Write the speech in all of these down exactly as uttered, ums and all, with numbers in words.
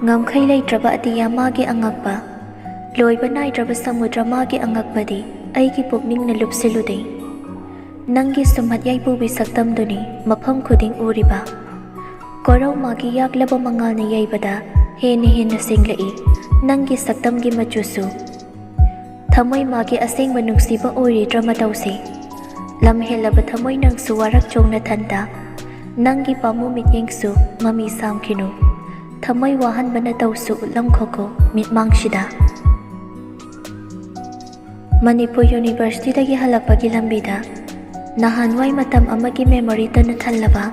ꯉꯝꯈꯩ ꯂꯩꯇ꯭ꯔꯕ ꯑꯇꯤꯌꯥ ꯃꯥꯒꯤ ꯑꯉꯛꯄ, ꯂꯣꯏꯕ ꯅꯥꯏꯗ꯭ꯔꯕ ꯁꯃꯨꯗ꯭ꯔ ꯃꯥꯒꯤ ꯑꯉꯛꯄꯗꯤ ꯑꯩꯒꯤ ꯄꯨꯛꯅꯤꯡꯅ ꯂꯨꯞꯁꯤꯜꯂꯨꯗꯦ꯫ ꯅꯪꯒꯤ ꯁꯨꯝꯍꯠ ꯌꯥꯏꯄꯨꯕꯤ ꯁꯛꯇꯝꯗꯨꯅꯤ ꯃꯐꯝ ꯈꯨꯗꯤꯡ ꯎꯔꯤꯕ꯫ ꯀꯣꯔꯧ ꯃꯥꯒꯤ ꯌꯥꯛꯂꯕ ꯃꯉꯥꯜꯅ ꯌꯩꯕꯗ ꯍꯦꯟꯅ ꯍꯦꯟꯅ ꯁꯦꯡꯂꯛꯏ ꯅꯪꯒꯤ ꯁꯛꯇꯝꯒꯤ ꯃꯆꯨꯁꯨ꯫ ꯊꯃꯣꯏ ꯃꯥꯒꯤ ꯑꯁꯦꯡꯕ ꯅꯨꯡꯁꯤꯕ ꯑꯣꯏꯔꯤꯗ꯭ꯔ ꯃꯇꯧꯁꯦ꯫ ꯂꯝ ꯍꯦꯜꯂꯕ ꯊꯃꯣꯏ ꯅꯪꯁꯨ ꯋꯥꯔꯛ ꯆꯣꯡꯅ ꯊꯟꯗ꯫ ꯅꯪꯒꯤ ꯄꯥꯝꯃꯨ ꯃꯤꯠꯌꯦꯡꯁꯨ ꯃꯃꯤ ꯁꯥꯝꯈꯤꯅꯨ꯫ ꯊꯃꯣꯏ ꯋꯥꯍꯟꯕ ꯅꯇꯧꯁꯨ ꯎꯠꯂꯝꯈꯣꯀꯣ ꯃꯤꯠꯃꯥꯡꯁꯤꯗ꯫ ꯃꯅꯤꯄꯨꯔ ꯌꯨꯅꯤꯚꯔꯁꯤꯇꯤꯗꯒꯤ ꯍꯜꯂꯛꯄꯒꯤ ꯂꯝꯕꯤꯗ ꯅꯍꯥꯟꯋꯥꯏ ꯃꯇꯝ ꯑꯃꯒꯤ ꯃꯦꯃꯣꯔꯤꯇꯅ ꯊꯜꯂꯕ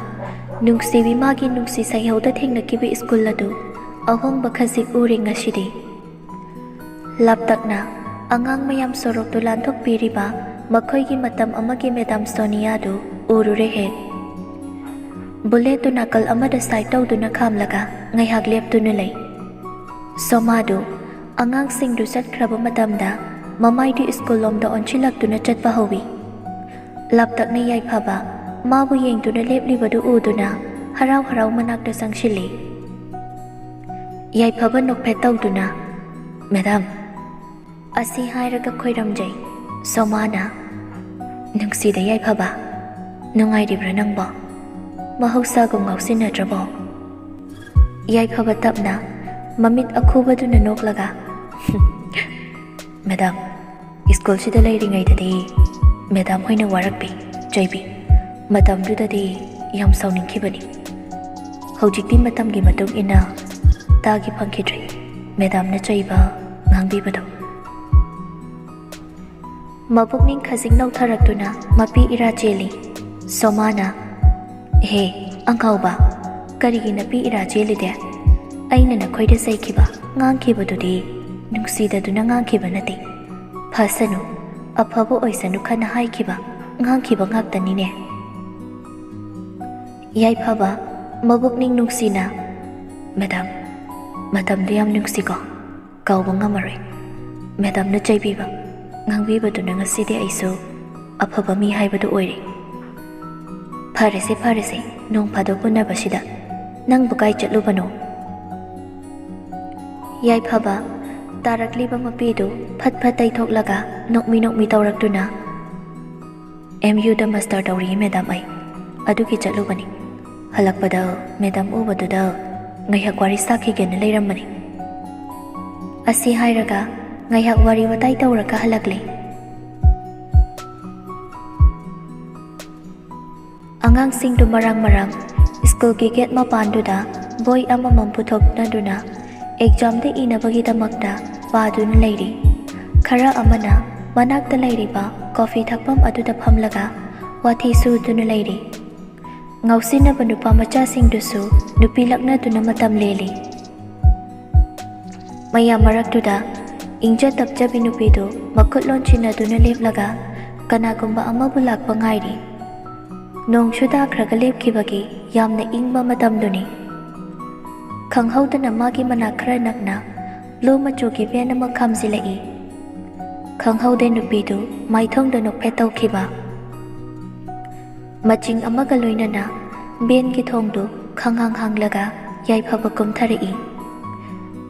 ꯅꯨꯡꯁꯤꯕꯤ ꯃꯥꯒꯤ ꯅꯨꯡꯁꯤ ꯁꯩꯍꯧꯗ ꯊꯦꯡꯅꯈꯤꯕ ꯁ꯭ꯀꯨꯜ ꯑꯗꯨ ꯑꯍꯣꯡꯕ ꯈꯖꯤꯛ ꯎꯔꯦ ꯉꯁꯤꯗꯤ꯫ ꯂꯥꯞꯇꯛꯅ ꯑꯉꯥꯡ ꯃꯌꯥꯝ ꯁꯣꯔꯣꯛꯇꯨ ꯂꯥꯟꯊꯣꯛꯄꯤꯔꯤꯕ ꯃꯈꯣꯏꯒꯤ ꯃꯇꯝ ꯑꯃꯒꯤ ꯃꯦꯗꯥꯝ ꯁꯣꯅꯤꯌꯥꯗꯨ ꯎꯔꯨꯔꯦ ꯍꯦꯛ꯫ ꯕꯨꯂꯦꯠꯇꯨ ꯅꯥꯀꯜ ꯑꯃꯗ ꯁꯥꯏꯠ ꯇꯧꯗꯨꯅ ꯈꯥꯝꯂꯒ ꯉꯥꯏꯍꯥꯛ ꯂꯦꯞꯇꯨꯅ ꯂꯩ꯫ ꯁꯣꯃꯥꯗꯨ ꯑꯉꯥꯡꯁꯤꯡꯗꯨ ꯆꯠꯈ꯭ꯔꯕ ꯃꯇꯝꯗ ꯃꯃꯥꯏꯗꯨ ꯁ꯭ꯀꯨꯜ ꯂꯣꯝꯗ ꯑꯣꯟꯁꯤꯜꯂꯛꯇꯨꯅ ꯆꯠꯄ ꯍꯧꯏ꯫ ꯂꯥꯞꯇꯛꯅ ꯌꯥꯏꯐꯕ ꯃꯥꯕꯨ ꯌꯦꯡꯗꯨꯅ ꯂꯦꯞꯂꯤꯕꯗꯨ ꯎꯗꯨꯅ ꯍꯔꯥꯎ ꯍꯔꯥꯎ ꯃꯅꯥꯛꯇ ꯆꯪꯁꯤꯜꯂꯤ꯫ ꯌꯥꯏꯐꯕ ꯅꯣꯛꯐꯦꯠ ꯇꯧꯗꯨꯅ, "ꯃꯦꯗꯥꯝ," ꯑꯁꯤ ꯍꯥꯏꯔꯒ ꯈꯣꯏꯔꯝꯖꯩ꯫ ꯁꯣꯃꯥꯅ, "ꯅꯨꯡꯁꯤꯗ ꯌꯥꯏꯐꯕ, ꯅꯨꯡꯉꯥꯏꯔꯤꯕ꯭ꯔꯥ ꯅꯪꯕꯣ? ꯃꯍꯧꯁꯥꯒꯨꯝ ꯉꯥꯎꯁꯤꯟꯅꯗ꯭ꯔꯕꯣ?" ꯌꯥꯏꯐꯕ ꯇꯞꯅ ꯃꯃꯤꯠ ꯑꯈꯨꯕꯗꯨꯅ ꯅꯣꯛꯂꯒ, "ꯃꯦꯗꯥꯝ, ꯁ꯭ꯀꯨꯜꯁꯤꯗ ꯂꯩꯔꯤꯉꯩꯗꯗꯤ ꯃꯦꯗꯥꯝ ꯍꯣꯏꯅ ꯋꯥꯔꯛꯄꯤ, ꯆꯩꯕꯤ꯫ ꯃꯇꯝꯗꯨꯗꯗꯤ ꯌꯥꯝ ꯁꯥꯎꯅꯤꯡꯈꯤꯕꯅꯤ꯫ ꯍꯧꯖꯤꯛꯇꯤ ꯃꯇꯝꯒꯤ ꯃꯇꯨꯡ ꯏꯟꯅ ꯇꯥꯒꯤ ꯐꯪꯈꯤꯗ꯭ꯔꯦ ꯃꯦꯗꯥꯝꯅ ꯆꯩꯕ, ꯉꯥꯡꯕꯤꯕꯗꯣ꯫" ꯃꯕꯨꯛꯅꯤꯡ ꯈꯖꯤꯛ ꯅꯧꯊꯔꯛꯇꯨꯅ ꯃꯄꯤ ꯏꯔꯥ ꯆꯦꯜꯂꯤ꯫ ꯁꯣꯃꯥꯅ, "ꯍꯦ, ꯑꯉꯥꯎꯕ, ꯀꯔꯤꯒꯤ ꯅꯄꯤ ꯏꯔꯥ ꯆꯦꯜꯂꯤꯗꯦ? ꯑꯩꯅ ꯅꯈꯣꯏꯗ ꯆꯩꯈꯤꯕ, ꯉꯥꯡꯈꯤꯕꯗꯨꯗꯤ ꯅꯨꯡꯁꯤꯗꯗꯨꯅ ꯉꯥꯡꯈꯤꯕ ꯅꯠꯇꯦ꯫ ꯐꯁꯅꯨ, ꯑꯐꯕ ꯑꯣꯏꯁꯅꯨ ꯈꯟꯅ ꯍꯥꯏꯈꯤꯕ, ꯉꯥꯡꯈꯤꯕ ꯉꯥꯛꯇꯅꯤꯅꯦ꯫" ꯌꯥꯏꯐꯕ, ꯃꯕꯨꯛꯅꯤꯡ ꯅꯨꯡꯁꯤꯅ, "ꯃꯦꯗꯥꯝ, ꯃꯇꯝꯗꯨ ꯌꯥꯝ ꯅꯨꯡꯁꯤꯀꯣ꯫ ꯀꯥꯎꯕ ꯉꯝꯃꯔꯣꯏ꯫ ꯃꯦꯗꯥꯝꯅ ꯆꯩꯕꯤꯕ, ꯉꯥꯡꯕꯤꯕꯗꯨꯅ ꯉꯁꯤꯗꯤ ꯑꯩꯁꯨ ꯑꯐꯕ ꯃꯤ ꯍꯥꯏꯕꯗꯨ ꯑꯣꯏꯔꯦ꯫ ꯐꯔꯦꯁꯦ, ꯐꯔꯦꯁꯦ, ꯅꯣꯡ ꯐꯥꯗꯣꯛ ꯎꯅꯕꯁꯤꯗ ꯅꯪꯕꯨ ꯀꯥꯏ ꯆꯠꯂꯨꯕꯅꯣ?" ꯌꯥꯏꯐꯕ, ꯇꯥꯔꯛꯂꯤꯕ ꯃꯄꯤꯗꯨ ꯐꯠ ꯐꯠ ꯇꯩꯊꯣꯛꯂꯒ ꯅꯣꯛꯃꯤ ꯅꯣꯛꯃꯤ ꯇꯧꯔꯛꯇꯨꯅ, "ꯑꯦꯝ ꯌꯨꯗ ꯃꯥꯁꯇꯔ ꯇꯧꯔꯤ, ꯃꯦꯗꯥꯝ, ꯑꯩ ꯑꯗꯨꯒꯤ ꯆꯠꯂꯨꯕꯅꯤ꯫ ꯍꯜꯂꯛꯄꯗ ꯃꯦꯗꯥꯝ ꯎꯕꯗꯨꯗ ꯉꯥꯏꯍꯥꯛ ꯋꯥꯔꯤ ꯁꯥꯈꯤꯒꯦꯅ ꯂꯩꯔꯝꯕꯅꯤ"꯫ ꯑꯁꯤ ꯍꯥꯏꯔꯒ ꯉꯥꯏꯍꯥꯛ ꯋꯥꯔꯤ ꯋꯥꯇꯥꯏ ꯇꯧꯔꯒ ꯍꯜꯂꯛꯂꯦ꯫ ꯑꯉꯥꯡꯁꯤꯡꯗꯨ ꯃꯔꯥꯡ ꯃꯔꯥꯡ ꯁ꯭ꯀꯨꯜꯒꯤ ꯒꯦꯠ ꯃꯄꯥꯟꯗꯨꯗ ꯕꯣꯏ ꯑꯃꯃꯝ ꯄꯨꯊꯣꯛꯅꯗꯨꯅ ꯑꯦꯛꯖꯥꯝꯗ ꯏꯅꯕꯒꯤꯗꯃꯛꯇ ꯄꯥꯗꯨꯅ ꯂꯩꯔꯤ꯫ ꯈꯔ ꯑꯃꯅ ꯃꯅꯥꯛꯇ ꯂꯩꯔꯤꯕ ꯀꯣꯐꯤ ꯊꯛꯐꯝ ꯑꯗꯨꯗ ꯐꯝꯂꯒ ꯋꯥꯊꯤ ꯁꯨꯗꯨꯅ ꯂꯩꯔꯤ꯫ ꯉꯥꯎꯁꯤꯟꯅꯕ ꯅꯨꯄꯥ ꯃꯆꯥꯁꯤꯡꯗꯨꯁꯨ ꯅꯨꯄꯤ ꯂꯛꯅꯗꯨꯅ ꯃꯇꯝ ꯂꯦꯜꯂꯤ꯫ ꯃꯌꯥꯝ ꯃꯔꯛꯇꯨꯗ ꯏꯪꯖ ꯇꯞꯆꯕꯤ ꯅꯨꯄꯤꯗꯨ ꯃꯈꯨꯠ ꯂꯣꯟꯁꯤꯟꯅꯗꯨꯅ ꯂꯦꯞꯂꯒ ꯀꯅꯥꯒꯨꯝꯕ ꯑꯃꯕꯨ ꯂꯥꯛꯄ ꯉꯥꯏꯔꯤ꯫ ꯅꯣꯡꯁꯨ ꯇꯥꯈ꯭ꯔꯒ ꯂꯦꯞꯈꯤꯕꯒꯤ ꯌꯥꯝꯅ ꯏꯪꯕ ꯃꯇꯝꯗꯨꯅꯤ꯫ ꯈꯪꯍꯧꯗꯅ ꯃꯥꯒꯤ ꯃꯅꯥꯛ ꯈꯔ ꯅꯛꯅ ꯕ꯭ꯂꯨ ꯃꯆꯨꯒꯤ ꯚꯦꯟ ꯑꯃ ꯈꯥꯝꯖꯤꯜꯂꯛꯏ꯫ ꯈꯪꯍꯧꯗꯦ ꯅꯨꯄꯤꯗꯨ ꯃꯥꯏꯊꯣꯡꯗ ꯅꯣꯛꯐꯦꯠ ꯇꯧꯈꯤꯕ꯫ ꯃꯆꯤꯡ ꯑꯃꯒ ꯂꯣꯏꯅꯅ ꯚꯦꯟꯒꯤ ꯊꯣꯡꯗꯨ ꯈꯪꯍꯥꯡ ꯍꯥꯡꯂꯒ ꯌꯥꯏꯐꯕ ꯀꯨꯝꯊꯔꯛꯏ꯫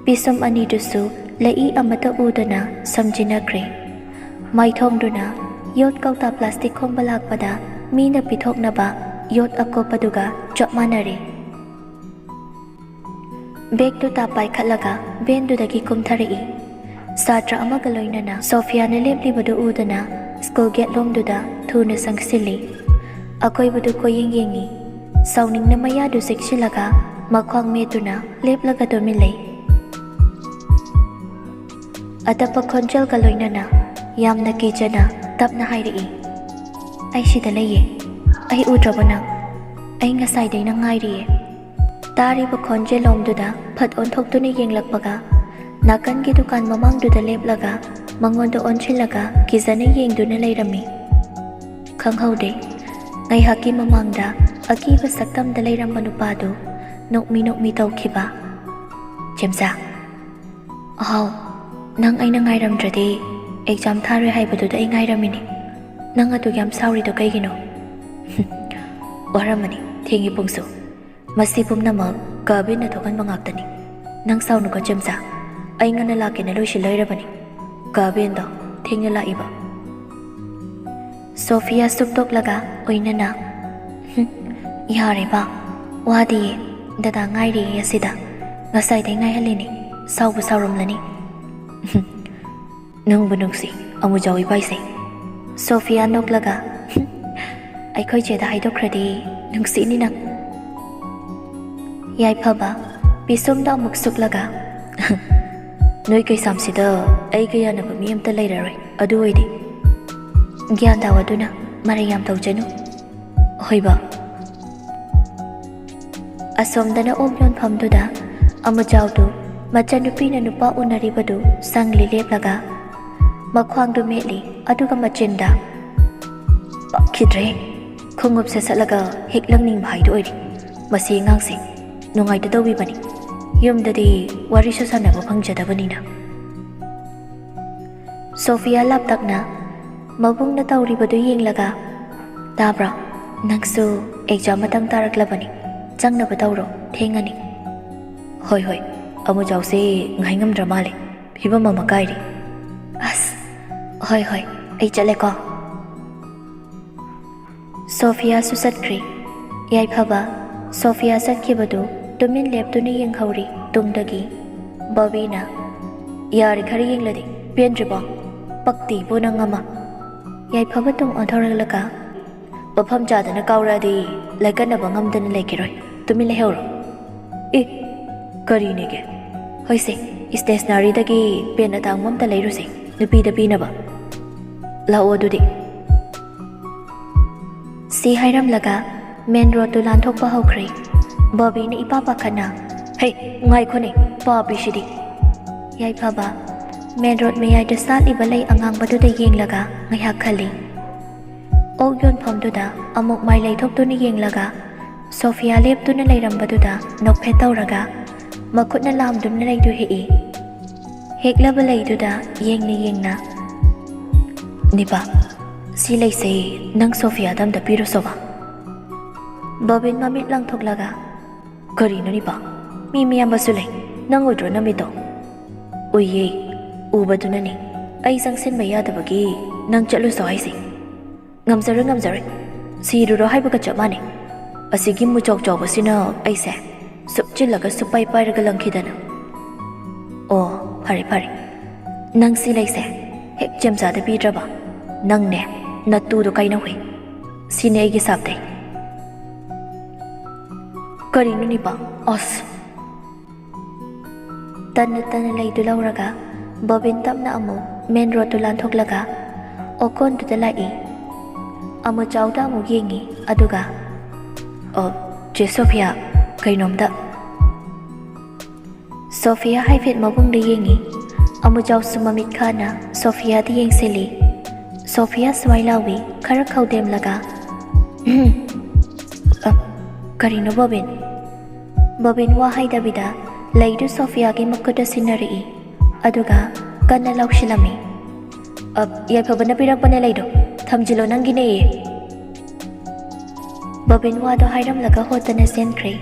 ꯄꯤꯁꯨꯝ ꯑꯅꯤꯗꯨꯁꯨ ꯂꯩꯏ ꯑꯃꯠꯇ ꯎꯗꯅ ꯁꯝꯖꯤꯟꯅꯈ꯭ꯔꯦ꯫ ꯃꯥꯏꯊꯣꯡꯗꯨꯅ ꯌꯣꯠ ꯀꯧꯇꯥ ꯄ꯭ꯂꯥꯁꯇꯤꯛ ꯈꯣꯝꯕ ꯂꯥꯛꯄꯗ ꯃꯤꯅ ꯄꯤꯊꯣꯛꯅꯕ ꯌꯣꯠ ꯑꯀꯨꯞꯄꯗꯨꯒ ꯆꯞ ꯃꯥꯟꯅꯔꯦ꯫ ꯕꯦꯒꯇꯨ ꯇꯥꯞ ꯄꯥꯏꯈꯠꯂꯒ ꯚꯦꯟꯗꯨꯗꯒꯤ ꯀꯨꯝꯊꯔꯛꯏ꯫ ꯁꯥꯇ꯭ꯔ ꯑꯃꯒ ꯂꯣꯏꯅꯅ ꯁꯣꯐꯤꯌꯥꯅ ꯂꯦꯞꯂꯤꯕꯗꯨ ꯎꯗꯅ ꯁ꯭ꯀꯨꯜ ꯒꯦꯠ ꯂꯣꯝꯗꯨꯗ ꯊꯨꯅ ꯆꯪꯁꯤꯜꯂꯤ꯫ ꯑꯀꯣꯏꯕꯗꯨ ꯀꯣꯏꯌꯦꯡ ꯌꯦꯡꯉꯤ꯫ ꯁꯥꯎꯅꯤꯡꯅ ꯃꯌꯥꯗꯨ ꯆꯤꯛꯁꯤꯜꯂꯒ ꯃꯈ꯭ꯋꯥꯡ ꯃꯦꯠꯇꯨꯅ ꯂꯦꯞꯂꯒ ꯇꯨꯃꯤꯟ ꯂꯩ꯫ ꯑꯇꯞꯄ ꯈꯣꯟꯖꯦꯜꯒ ꯂꯣꯏꯅꯅ ꯌꯥꯝꯅ ꯀꯤꯖꯅ ꯇꯞꯅ ꯍꯥꯏꯔꯛꯏ, "ꯑꯩ ꯁꯤꯗ ꯂꯩꯌꯦ꯫ ꯑꯩ ꯎꯗ꯭ꯔꯕꯣ ꯅꯪ? ꯑꯩ ꯉꯁꯥꯏꯗꯩ ꯅꯪ ꯉꯥꯏꯔꯤꯌꯦ"꯫ ꯇꯥꯔꯤꯕ ꯈꯣꯟꯖꯦꯜꯂꯣꯝꯗꯨꯗ ꯐꯠ ꯑꯣꯟꯊꯣꯛꯇꯨꯅ ꯌꯦꯡꯂꯛꯄꯒ, ꯅꯥꯀꯟꯒꯤ ꯗꯨꯀꯥꯟ ꯃꯃꯥꯡꯗꯨꯗ ꯂꯦꯞꯂꯒ ꯃꯉꯣꯟꯗ ꯑꯣꯟꯁꯤꯜꯂꯒ ꯀꯤꯖꯅ ꯌꯦꯡꯗꯨꯅ ꯂꯩꯔꯝꯃꯤ꯫ ꯈꯪꯍꯧꯗꯦ, ꯉꯥꯏꯍꯥꯛꯀꯤ ꯃꯃꯥꯡꯗ ꯑꯀꯤꯕ ꯁꯛꯇꯝꯗ ꯂꯩꯔꯝꯕ ꯅꯨꯄꯥꯗꯨ ꯅꯣꯛꯃꯤ ꯅꯣꯛꯃꯤ ꯇꯧꯈꯤꯕ꯫ "ꯆꯦꯝꯆꯥ"꯫ "ꯑꯍꯥꯎ, ꯅꯪ ꯑꯩꯅ ꯉꯥꯏꯔꯝꯗ꯭ꯔꯗꯤ ꯑꯦꯛꯖꯥꯝ ꯊꯥꯔꯣꯏ ꯍꯥꯏꯕꯗꯨꯗ ꯑꯩ ꯉꯥꯏꯔꯝꯃꯤꯅꯤ꯫ ꯅꯪ ꯑꯗꯨꯛ ꯌꯥꯝ ꯁꯥꯎꯔꯤꯗꯣ ꯀꯩꯒꯤꯅꯣ?" "ꯋꯥꯔꯝꯃꯅꯤ, ꯊꯦꯡꯉꯤ ꯄꯨꯡꯁꯨ꯫ ꯃꯁꯤ ꯄꯨꯝꯅꯃꯛ ꯀꯥꯕꯤꯅ ꯊꯣꯛꯍꯟꯕ ꯉꯥꯛꯇꯅꯤ꯫ ꯅꯪ ꯁꯥꯎꯅꯨꯀꯣ ꯆꯦꯝꯆꯥ"꯫ ꯑꯩ ꯉꯟꯅ ꯂꯥꯛꯀꯦꯅ ꯂꯣꯏꯁꯤꯜꯂꯣꯏꯔꯕꯅꯤ꯫ ꯀꯥ ꯕꯦꯟꯗꯣ ꯊꯦꯡꯅ ꯂꯥꯛꯏꯕ꯫ ꯁꯣꯐꯤꯌꯥ ꯁꯨꯛ ꯇꯣꯛꯂꯒ ꯑꯣꯏꯅꯅ, "ꯍꯨꯝ, ꯌꯥꯔꯦꯕ, ꯋꯥꯗꯤꯌꯦ, ꯗꯗꯥ ꯉꯥꯏꯔꯤꯌꯦ ꯑꯁꯤꯗ, ꯉꯁꯥꯏꯗꯩ ꯉꯥꯏꯍꯜꯂꯤꯅꯤ, ꯁꯥꯎꯕꯨ ꯁꯥꯎꯔꯝꯂꯅꯤ꯫" "ꯍꯨꯝ, ꯅꯨꯡꯕꯨ ꯅꯨꯡꯁꯤ ꯑꯃꯨꯖꯥꯎ ꯏꯕꯥꯏꯁꯦ꯫" ꯁꯣꯐꯤꯌꯥ ꯅꯣꯛꯂꯒ, "ꯍꯨꯝ, ꯑꯩꯈꯣꯏ ꯆꯦꯗ ꯍꯥꯏꯗꯣꯛꯈ꯭ꯔꯗꯤ ꯅꯨꯡꯁꯤꯅꯤ ꯅꯪ꯫" ꯌꯥꯏꯐꯕ ꯄꯤꯁꯨꯝꯗ ꯑꯃꯨꯛ ꯁꯨꯛꯂꯒ, "ꯅꯣꯏ ꯀꯩꯁꯥꯝꯁꯤꯗ ꯑꯩꯒ ꯌꯥꯅꯕ ꯃꯤ ꯑꯝꯇ ꯂꯩꯔꯔꯣꯏ, ꯑꯗꯨ ꯑꯣꯏꯗꯤ꯫" ꯒ꯭ꯌꯥꯟ ꯇꯥꯎ ꯑꯗꯨꯅ ꯃꯔꯩ ꯌꯥꯝ ꯇꯧꯖꯅꯨ꯫ ꯍꯣꯏꯕ꯫ ꯑꯁꯣꯝꯗꯅ ꯑꯣꯛ ꯌꯣꯟꯐꯝꯗꯨꯗ ꯑꯃꯨꯖꯥꯎꯗꯨ ꯃꯆꯟꯅꯨꯄꯤꯅ ꯅꯨꯄꯥ ꯎꯅꯔꯤꯕꯗꯨ ꯁꯪꯂꯤ ꯂꯦꯞꯂꯒ ꯃꯈ꯭ꯋꯥꯡꯗꯨ ꯃꯦꯠꯂꯤ, ꯑꯗꯨꯒ ꯃꯆꯤꯟꯗ, "ꯄꯛꯈꯤꯗ꯭ꯔꯦ, ꯈꯣꯡꯎꯞ ꯁꯦꯠꯆꯠꯂꯒ ꯍꯦꯛ ꯂꯪꯅꯤꯡꯕ ꯍꯥꯏꯗꯨ ꯑꯣꯏꯔꯤ꯫ ꯃꯁꯤ ꯑꯉꯥꯡꯁꯦ ꯅꯨꯡꯉꯥꯏꯇ ꯇꯧꯕꯤꯕꯅꯤ꯫ ꯌꯨꯝꯗꯗꯤ ꯋꯥꯔꯤꯁꯨ ꯁꯥꯟꯅꯕ ꯐꯪꯖꯗꯕꯅꯤꯅ꯫" ꯁꯣꯐꯤꯌꯥ ꯂꯥꯞꯇꯛꯅ ꯃꯕꯨꯡꯅ ꯇꯧꯔꯤꯕꯗꯨ ꯌꯦꯡꯂꯒ, "ꯇꯥꯕ꯭ꯔꯣ? ꯅꯪꯁꯨ ꯑꯦꯛꯖꯥꯝ ꯃꯇꯝ ꯇꯥꯔꯛꯂꯕꯅꯤ, ꯆꯪꯅꯕ ꯇꯧꯔꯣ, ꯊꯦꯡꯉꯅꯤ꯫" "ꯍꯣꯏ, ꯍꯣꯏ, ꯑꯃꯨꯖꯥꯎꯁꯦ ꯉꯥꯏ ꯉꯝꯗ꯭ꯔ ꯃꯥꯜꯂꯦ, ꯐꯤꯕꯝ ꯑꯃ ꯀꯥꯏꯔꯦ꯫" "ꯑꯁ, ꯍꯣꯏ, ꯍꯣꯏ, ꯑꯩ ꯆꯠꯂꯦꯀꯣ꯫" ꯁꯣꯐꯤꯌꯥꯁꯨ ꯆꯠꯈ꯭ꯔꯦ꯫ ꯌꯥꯏꯐꯕ ꯁꯣꯐꯤꯌꯥ ꯆꯠꯈꯤꯕꯗꯨ ꯇꯨꯃꯤꯟ ꯂꯦꯞꯇꯨꯅ ꯌꯦꯡꯍꯧꯔꯤ ꯇꯨꯡꯗꯒꯤ꯫ ꯕꯣꯕꯤꯅ, "ꯌꯥꯔꯦ, ꯈꯔ ꯌꯦꯡꯂꯗꯤ ꯄꯦꯟꯗ꯭ꯔꯤꯕꯣ? ꯄꯛꯇꯤꯕꯨ ꯅꯪ ꯑꯃ꯫" ꯌꯥꯏꯐꯕ ꯇꯨꯡ ꯑꯣꯟꯊꯣꯔꯛꯂꯒ, "ꯃꯐꯝ ꯆꯥꯗꯅ ꯀꯥꯎꯔꯛꯑꯗꯤ ꯂꯥꯏꯀꯠꯅꯕ ꯉꯝꯗꯅ ꯂꯩꯈꯤꯔꯣꯏ꯫ ꯇꯨꯃꯤꯟ ꯂꯩꯍꯧꯔꯣ꯫" "ꯑꯦ, ꯀꯔꯤꯅꯦꯒꯦ?" "ꯍꯣꯏꯁꯦ, ꯁ꯭ꯇꯦꯁꯅꯔꯤꯗꯒꯤ ꯄꯦꯟ ꯑꯇꯥꯡꯕ ꯑꯝꯇ ꯂꯩꯔꯨꯁꯦ, ꯅꯨꯄꯤꯗ ꯄꯤꯅꯕ꯫ ꯂꯥꯛꯑꯣ ꯑꯗꯨꯗꯤ꯫" ꯁꯤ ꯍꯥꯏꯔꯝꯂꯒ ꯃꯦꯟ ꯔꯣꯗꯇꯨ ꯂꯥꯟꯊꯣꯛꯄ ꯍꯧꯈ꯭ꯔꯦ꯫ ꯕꯣꯕꯤꯅ ꯏꯄꯥ ꯄꯥꯈꯠꯅ, "ꯍꯦ, ꯉꯥꯏꯈꯣꯅꯦ, ꯄꯥꯄꯤꯁꯤꯗꯤ!" ꯌꯥꯏꯐꯕ ꯃꯦꯟ ꯔꯣꯗ ꯃꯌꯥꯏꯗ ꯁꯥꯠꯂꯤꯕ ꯂꯩ ꯑꯉꯥꯡꯕꯗꯨꯗ ꯌꯦꯡꯂꯒ ꯉꯥꯏꯍꯥꯛ ꯈꯜꯂꯤ꯫ ꯑꯣꯛ ꯌꯣꯟꯐꯝꯗꯨꯗ ꯑꯃꯨꯛ ꯃꯥꯏ ꯂꯩꯊꯣꯛꯇꯨꯅ ꯌꯦꯡꯂꯒ ꯁꯣꯐꯤꯌꯥ ꯂꯦꯞꯇꯨꯅ ꯂꯩꯔꯝꯕꯗꯨꯗ ꯅꯣꯛꯐꯦꯠ ꯇꯧꯔꯒ ꯃꯈꯨꯠꯅ ꯂꯥꯝꯗꯨꯅ ꯂꯩꯗꯨ ꯍꯦꯛꯏ꯫ ꯍꯦꯛꯂꯕ ꯂꯩꯗꯨꯗ ꯌꯦꯡꯅ ꯌꯦꯡꯅ, "ꯅꯤꯄꯥ, ꯁꯤ ꯂꯩꯁꯦ ꯅꯪ ꯁꯣꯐꯤꯌꯥꯗ ꯑꯝꯇ ꯄꯤꯔꯨꯁꯣꯕ꯫" ꯕꯣꯕꯤꯟ ꯃꯃꯤꯠ ꯂꯪꯊꯣꯛꯂꯒ, "ꯀꯔꯤꯅꯣ ꯅꯤꯄꯥ? ꯃꯤ ꯃꯌꯥꯝꯕꯁꯨ ꯂꯩ, ꯅꯪ ꯑꯣꯏꯗ꯭ꯔꯣ ꯅꯃꯤꯠꯇꯣ?" ꯎꯏꯌꯦ, ꯎꯕꯗꯨꯅꯅꯦ꯫ ꯑꯩ ꯆꯪꯁꯤꯟꯕ ꯌꯥꯗꯕꯒꯤ ꯅꯪ ꯆꯠꯂꯨꯁꯣ ꯍꯥꯏꯁꯦ꯫ ꯉꯝꯖꯔꯣꯏ, ꯉꯝꯖꯔꯣꯏ꯫ ꯁꯤꯔꯨꯔꯣ ꯍꯥꯏꯕꯒ ꯆꯞ ꯃꯥꯟꯅꯩ꯫ ꯑꯁꯤꯒꯤ ꯃꯨꯆꯧ ꯆꯥꯎꯕꯁꯤꯅ ꯑꯩꯁꯦ ꯁꯨꯞꯆꯤꯜꯂꯒ ꯁꯨꯞꯄꯥꯏ ꯄꯥꯏꯔꯒ ꯂꯪꯈꯤꯗꯅ꯫ ꯑꯣ, ꯐꯔꯦ, ꯐꯔꯦ꯫ ꯅꯪ ꯁꯤ ꯂꯩꯁꯦ ꯍꯦꯛ ꯆꯦꯝꯆꯥꯗ ꯄꯤꯗ꯭ꯔꯕ, ꯅꯪꯅꯦ ꯅꯇꯨꯗꯣ ꯀꯥꯏꯅꯧꯍꯦ꯫ ꯁꯤꯅꯦ ꯑꯩꯒꯤ ꯁꯥꯞꯇꯩ꯫ ꯀꯔꯤꯅꯣ ꯅꯤꯄꯥ? ꯑꯁ! ꯇꯟꯅ ꯇꯟꯅ ꯂꯩꯗꯨ ꯂꯧꯔꯒ ꯕꯣꯕꯤꯟ ꯇꯞꯅ ꯑꯃꯨꯛ ꯃꯦꯟ ꯔꯣꯗꯇꯨ ꯂꯥꯟꯊꯣꯛꯂꯒ ꯑꯣꯀꯣꯟꯗꯨꯗ ꯂꯥꯛꯏ꯫ ꯑꯃꯨꯆꯥꯎꯗ ꯑꯃꯨꯛ ꯌꯦꯡꯉꯤ, ꯑꯗꯨꯒ, "ꯑꯣ, ꯆꯦ ꯁꯣꯐꯤꯌꯥ, ꯀꯩꯅꯣꯝꯇ꯫" ꯁꯣꯐꯤꯌꯥ ꯍꯥꯏꯐꯦꯠ ꯃꯕꯨꯡꯗ ꯌꯦꯡꯉꯤ꯫ ꯑꯃꯨꯆꯥꯎꯁꯨ ꯃꯃꯤꯠ ꯈꯥꯅ ꯁꯣꯐꯤꯌꯥꯗ ꯌꯦꯡꯁꯤꯜꯂꯤ꯫ ꯁꯣꯐꯤꯌꯥ ꯁꯨꯃꯥꯏ ꯂꯥꯎꯏ, ꯈꯔ ꯈꯧꯗꯦꯝꯂꯒ, "ꯎꯝ, ꯑ, ꯀꯔꯤꯅꯣ ꯕꯣꯕꯤꯟ?" ꯕꯣꯕꯤꯟ ꯋꯥ ꯍꯥꯏꯗꯕꯤꯗ ꯂꯩꯗꯨ ꯁꯣꯐꯤꯌꯥꯒꯤ ꯃꯈꯨꯠꯇ ꯁꯤꯟꯅꯔꯛꯏ, ꯑꯗꯨꯒ ꯀꯟꯅ ꯂꯥꯎꯁꯤꯜꯂꯝꯃꯤ꯫ "ꯑ, ꯌꯥꯏꯐꯕꯅ ꯄꯤꯔꯛꯄꯅꯦ ꯂꯩꯗꯣ, ꯊꯝꯖꯤꯜꯂꯣ, ꯅꯪꯒꯤꯅꯦꯌꯦ꯫" ꯕꯣꯕꯤꯟ ꯋꯥꯗꯣ ꯍꯥꯏꯔꯝꯂꯒ ꯍꯣꯠꯇꯅ ꯆꯦꯟꯈ꯭ꯔꯦ꯫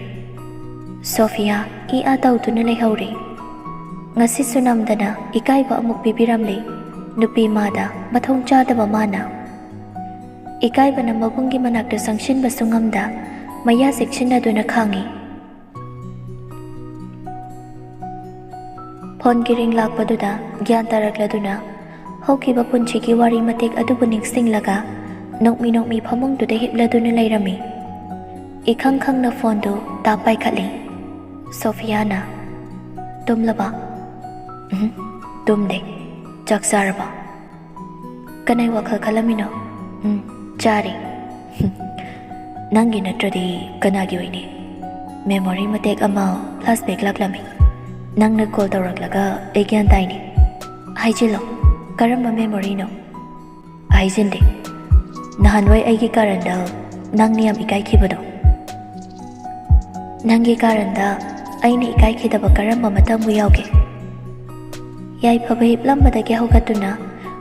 ꯁꯣꯐꯤꯌꯥ ꯏ ꯑꯥ ꯇꯧꯗꯨꯅ ꯂꯩꯍꯧꯔꯦ꯫ ꯉꯁꯤꯁꯨ ꯅꯝꯗꯅ ꯏꯀꯥꯏꯕ ꯑꯃꯨꯛ ꯄꯤꯕꯤꯔꯝꯂꯦ ꯅꯨꯄꯤ ꯃꯥꯗ ꯃꯊꯣꯡ ꯆꯥꯗꯕ ꯃꯥꯅ꯫ ꯏꯀꯥꯏꯕꯅ ꯃꯕꯨꯡꯒꯤ ꯃꯅꯥꯛꯇ ꯆꯪꯁꯤꯟꯕꯁꯨ ꯉꯝꯗ ꯃꯌꯥ ꯆꯦꯛꯁꯤꯟꯅꯗꯨꯅ ꯈꯥꯡꯉꯤ꯫ ꯐꯣꯟꯒꯤ ꯔꯤꯡ ꯂꯥꯛꯄꯗꯨꯗ ꯒ꯭ꯌꯥꯟ ꯇꯥꯔꯛꯂꯗꯨꯅ ꯍꯧꯈꯤꯕ ꯄꯨꯟꯁꯤꯒꯤ ꯋꯥꯔꯤ ꯃꯇꯦꯛ ꯑꯗꯨꯕꯨ ꯅꯤꯡꯁꯤꯡꯂꯒ ꯅꯣꯛꯃꯤ ꯅꯣꯛꯃꯤ ꯐꯃꯨꯡꯗꯨꯗ ꯍꯤꯞꯂꯗꯨꯅ ꯂꯩꯔꯝꯃꯤ꯫ ꯏꯈꯪ ꯈꯪꯅ ꯐꯣꯟꯗꯨ ꯇꯥꯞ ꯄꯥꯏꯈꯠꯂꯤ꯫ ꯁꯣꯐꯤꯌꯥꯅ, "ꯇꯨꯝꯂꯕ?" "ꯎꯝ, ꯇꯨꯝꯗꯦ꯫ ꯆꯥꯛ ꯆꯥꯔꯕ?" "ꯀꯅꯥꯏ ꯋꯥꯈꯜ ꯈꯜꯂꯝꯃꯤꯅꯣ?" "ꯎꯝ, ꯆꯥꯔꯦ꯫" "ꯅꯪꯒꯤ ꯅꯠꯇ꯭ꯔꯗꯤ ꯀꯅꯥꯒꯤ ꯑꯣꯏꯅꯤ?" ꯃꯦꯃꯣꯔꯤ ꯃꯇꯦꯛ ꯑꯃ ꯐ꯭ꯂꯥꯁꯕꯦꯛ ꯂꯥꯛꯂꯝꯃꯤ꯫ "ꯅꯪꯅ ꯀꯣꯜ ꯇꯧꯔꯛꯂꯒ ꯑꯩ ꯒ꯭ꯌꯥꯟ ꯇꯥꯏꯅꯦ꯫" "ꯍꯥꯏꯖꯤꯜꯂꯣ, ꯀꯔꯝꯕ ꯃꯦꯃꯣꯔꯤꯅꯣ?" "ꯍꯥꯏꯖꯤꯟꯗꯦ꯫ ꯅꯍꯥꯟꯋꯥꯏ ꯑꯩꯒꯤ ꯀꯥꯔꯟꯗ ꯅꯪꯅ ꯌꯥꯝ ꯏꯀꯥꯏꯈꯤꯕꯗꯣ꯫" "ꯅꯪꯒꯤ ꯀꯥꯔꯟꯗ ꯑꯩꯅ ꯏꯀꯥꯏꯈꯤꯗꯕ ꯀꯔꯝꯕ ꯃꯇꯝꯕꯨ ꯌꯥꯎꯒꯦ?" ꯌꯥꯏꯐꯕ ꯍꯤꯞꯂꯝꯕꯗꯒꯤ ꯍꯧꯒꯠꯇꯨꯅ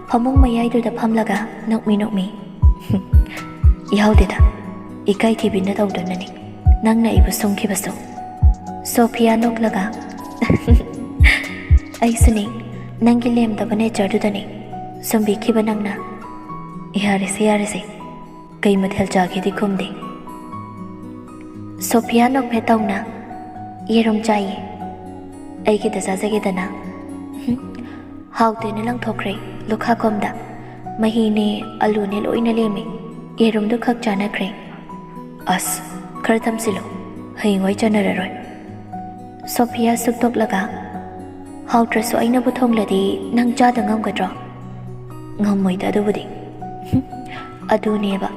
ꯐꯃꯨꯡ ꯃꯌꯥꯏꯗꯨꯗ ꯐꯝꯂꯒ ꯅꯣꯛꯃꯤ ꯅꯣꯛꯃꯤ, "ꯌꯥꯎꯗꯦꯗ, ꯏꯀꯥꯏꯊꯤꯕꯤꯅ ꯇꯧꯗꯨꯅꯅꯤ ꯅꯪꯅ ꯑꯩꯕꯨ ꯁꯨꯝꯈꯤꯕꯁꯨ꯫" ꯁꯣꯐꯤꯌꯥ ꯅꯣꯛꯂꯒ, ꯑꯩꯁꯨꯅꯦ, ꯅꯪꯒꯤ ꯂꯦꯝꯗꯕ ꯅꯦꯆꯔꯗꯨꯗꯅꯦ ꯁꯨꯝꯕꯤꯈꯤꯕ ꯅꯪꯅ꯫ ꯌꯥꯔꯦꯁꯦ, ꯌꯥꯔꯦꯁꯦ, ꯀꯩ ꯃꯊꯦꯜ ꯆꯥꯒꯦꯗꯤ ꯈꯨꯝꯗꯦ꯫ ꯁꯣꯐꯤꯌꯥ ꯅꯣꯛꯐꯦꯠ ꯇꯧꯅ, "ꯌꯦꯔꯨꯝ ꯆꯥꯏꯌꯦ, ꯑꯩꯒꯤꯗ ꯆꯥꯖꯒꯦꯗꯅ?" ꯍꯥꯎꯇꯦꯅ ꯂꯪꯊꯣꯛꯈ꯭ꯔꯦ ꯂꯨꯈꯥ ꯀꯣꯝꯗ꯫ ꯃꯍꯤꯅꯦ ꯑꯂꯨꯅꯦ ꯂꯣꯏꯅ ꯂꯦꯝꯃꯤ, ꯌꯦꯔꯨꯝꯗꯨ ꯈꯛ ꯆꯥꯅꯈ꯭ꯔꯦ꯫ "ꯑꯁ, ꯈꯔ ꯊꯝꯁꯤꯜꯂꯨ, ꯍꯌꯦꯡꯋꯥꯏ ꯆꯥꯟꯅꯔꯔꯣꯏ꯫" ꯁꯣꯐꯤꯌꯥ ꯁꯨꯛꯇꯣꯛꯂꯒ, "ꯍꯥꯎꯇ꯭ꯔꯁꯨ ꯑꯩꯅꯕꯨ ꯊꯣꯡꯂꯗꯤ ꯅꯪ ꯆꯥꯗ ꯉꯝꯒꯗ꯭ꯔꯣ?" "ꯉꯝꯃꯣꯏꯗ ꯑꯗꯨꯕꯨꯗꯤ꯫" "ꯑꯗꯨꯅꯦꯕ,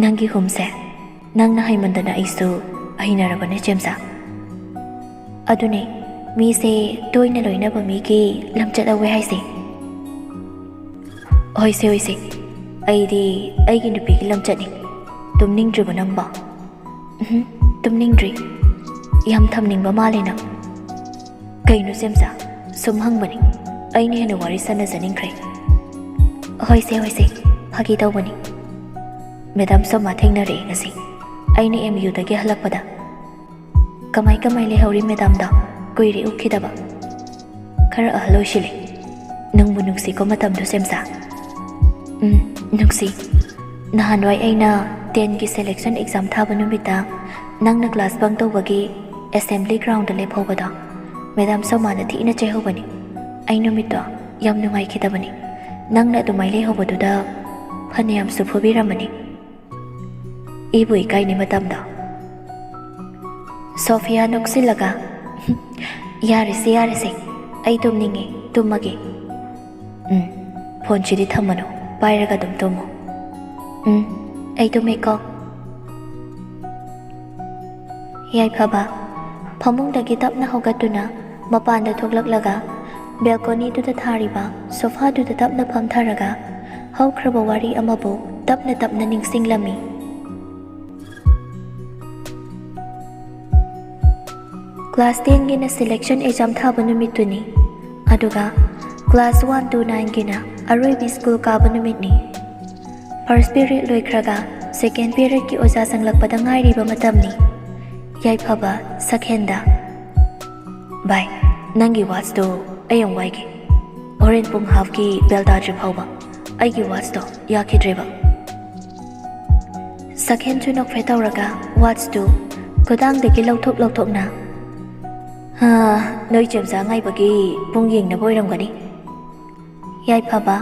ꯅꯪꯒꯤ ꯍꯨꯝꯁꯦ ꯅꯪꯅ ꯍꯩꯃꯟꯗꯅ ꯑꯩꯁꯨ ꯍꯩꯅꯔꯕꯅꯦ ꯆꯦꯝꯆꯥ꯫ ꯑꯗꯨꯅꯦ, ꯃꯤꯁꯦ ꯇꯣꯏꯅ ꯂꯣꯏꯅꯕ ꯃꯤꯒꯤ ꯂꯝꯆꯠ ꯂꯧꯋꯦ ꯍꯥꯏꯁꯦ꯫ ꯍꯣꯏꯁꯦ, ꯍꯣꯏꯁꯦ, ꯑꯩꯗꯤ ꯑꯩꯒꯤ ꯅꯨꯄꯤꯒꯤ ꯂꯝꯆꯠꯅꯤ꯫ ꯇꯨꯝꯅꯤꯡꯗ꯭ꯔꯤꯕꯣ ꯅꯪꯕꯣ?" "ꯎꯝ, ꯇꯨꯝꯅꯤꯡꯗ꯭ꯔꯤ꯫ ꯌꯥꯝ ꯊꯝꯅꯤꯡꯕ ꯃꯥꯜꯂꯦ ꯅꯪ꯫" "ꯀꯩꯅꯣ ꯆꯦꯝꯆꯥ, ꯁꯨꯝ ꯍꯪꯕꯅꯤ꯫ ꯑꯩꯅ ꯍꯦꯟꯅ ꯋꯥꯔꯤ ꯁꯥꯟꯅꯖꯅꯤꯡꯈ꯭ꯔꯦ꯫" "ꯍꯣꯏꯁꯦ, ꯍꯣꯏꯁꯦ, ꯐꯥꯒꯤ ꯇꯧꯕꯅꯤ꯫" "ꯃꯦꯗꯥꯝ ꯁꯣꯃꯥ ꯊꯦꯡꯅꯔꯛꯑꯦ ꯉꯁꯤ, ꯑꯩꯅ ꯑꯦꯝ ꯌꯨꯗꯒꯤ ꯍꯜꯂꯛꯄꯗ꯫" "ꯀꯃꯥꯏ ꯀꯃꯥꯏ ꯂꯩꯍꯧꯔꯤ ꯃꯦꯗꯥꯝꯗꯣ? ꯀꯨꯏꯔꯦ ꯎꯈꯤꯗꯕ꯫" "ꯈꯔ ꯑꯍꯜ ꯑꯣꯏꯁꯤꯜꯂꯦ꯫ ꯅꯪꯕꯨ ꯅꯨꯡꯁꯤꯀꯣ ꯃꯇꯝꯗꯣ ꯆꯦꯝꯆꯥ꯫" "ꯎꯝ, ꯅꯨꯡꯁꯤ꯫ ꯅꯍꯥꯟꯋꯥꯏ ꯑꯩꯅ ꯇꯦꯟꯒꯤ ꯁꯦꯂꯦꯛꯁꯟ ꯑꯦꯛꯖꯥꯝ ꯊꯥꯕ ꯅꯨꯃꯤꯠꯇ ꯅꯪꯅ ꯀ꯭ꯂꯥꯁ ꯕꯪ ꯇꯧꯕꯒꯤ ꯑꯦꯁꯦꯝꯕ꯭ꯂꯤ ꯒ꯭ꯔꯥꯎꯟꯗ ꯂꯦꯞꯍꯧꯕꯗꯣ, ꯃꯦꯗꯥꯝ ꯁꯣꯃꯥꯅ ꯊꯤꯅ ꯆꯩꯍꯧꯕꯅꯤ꯫ ꯑꯩ ꯅꯨꯃꯤꯠꯇꯣ ꯌꯥꯝ ꯅꯨꯡꯉꯥꯏꯈꯤꯗꯕꯅꯤ꯫ ꯅꯪꯅ ꯑꯗꯨꯃꯥꯏ ꯂꯩꯍꯧꯕꯗꯨꯗ ꯐꯅꯌꯥꯝꯁꯨ ꯐꯨꯕꯤꯔꯝꯃꯅꯤ꯫ ꯏꯕꯨ ꯏꯀꯥꯏꯅꯤ ꯃꯇꯝꯗꯣ꯫" ꯁꯣꯐꯤꯌꯥ ꯅꯣꯛꯁꯤꯜꯂꯒ, "ꯌꯥꯔꯦꯁꯦ, ꯌꯥꯔꯦꯁꯦ, ꯑꯩ ꯇꯨꯝꯅꯤꯡꯉꯦ, ꯇꯨꯝꯃꯒꯦ꯫" "ꯎꯝ, ꯐꯣꯟꯁꯤꯗꯤ ꯊꯝꯃꯅꯨ, ꯄꯥꯏꯔꯒ ꯑꯗꯨꯝ ꯇꯨꯝꯃꯨ꯫" "ꯎꯝ, ꯑꯩ ꯇꯨꯝꯃꯦꯀꯣ꯫" ꯌꯥꯏꯐꯕ ꯐꯃꯨꯡꯗꯒꯤ ꯇꯞꯅ ꯍꯧꯒꯠꯇꯨꯅ ꯃꯄꯥꯟꯗ ꯊꯣꯛꯂꯛꯂꯒ ꯕꯦꯜꯀꯣꯅꯤꯗꯨꯗ ꯊꯥꯔꯤꯕ ꯁꯣꯐꯥꯗꯨꯗ ꯇꯞꯅ ꯐꯝꯊꯔꯒ ꯍꯧꯈ꯭ꯔꯕ ꯋꯥꯔꯤ ꯑꯃꯕꯨ ꯇꯞꯅ ꯇꯞꯅ ꯅꯤꯡꯁꯤꯡꯂꯝꯃꯤ꯫ ꯀ꯭ꯂꯥꯁ ꯇꯦꯟꯒꯤꯅ ꯁꯦꯂꯦꯛꯁꯟ ꯑꯦꯛꯖꯥꯝ ꯊꯥꯕ ꯅꯨꯃꯤꯠꯇꯨꯅꯤ, ꯑꯗꯨꯒ ꯀ꯭ꯂꯥꯁ ꯋꯥꯟ ꯇꯨ ꯅꯥꯏꯟꯒꯤꯅ ꯑꯔꯣꯏꯕ ꯁ꯭ꯀꯨꯜ ꯀꯥꯕ ꯅꯨꯃꯤꯠꯅꯤ꯫ ꯐꯥꯔꯁ ꯄꯤꯔꯤꯌꯗ ꯂꯣꯏꯈ꯭ꯔꯒ ꯁꯦꯀꯦꯟ ꯄꯤꯔꯤꯌꯗꯀꯤ ꯑꯣꯖꯥ ꯆꯪꯂꯛꯄꯗ ꯉꯥꯏꯔꯤꯕ ꯃꯇꯝꯅꯤ꯫ ꯌꯥꯏꯐꯕ ꯁꯛꯍꯦꯟꯗ, "ꯚꯥꯏ, "ꯅꯪꯒꯤ ꯋꯥꯠꯆꯇꯣ ꯑꯩ ꯌꯥꯝ ꯋꯥꯏꯒꯦ꯫ ꯍꯣꯔꯦꯟ ꯄꯨꯡ ꯍꯥꯐꯀꯤ ꯕꯦꯜ ꯇꯥꯗ꯭ꯔꯤ ꯐꯥꯎꯕ ꯑꯩꯒꯤ ꯋꯥꯠꯆꯇꯣ ꯌꯥꯈꯤꯗ꯭ꯔꯦꯕ꯫" ꯁꯛꯍꯦꯟꯁꯨ ꯅꯣꯛꯐꯦꯠ ꯇꯧꯔꯒ ꯋꯥꯠꯆꯇꯨ ꯈꯨꯗꯥꯡꯗꯒꯤ ꯂꯧꯊꯣꯛ ꯂꯧꯊꯣꯛꯅ, "ꯍꯥ, ꯅꯣꯏ ꯆꯦꯝꯆꯥ ꯉꯥꯏꯕꯒꯤ ꯄꯨꯡ ꯌꯦꯡꯅꯕ ꯑꯣꯏꯔꯝꯒꯅꯤ꯫" ꯌꯥꯏꯐꯕ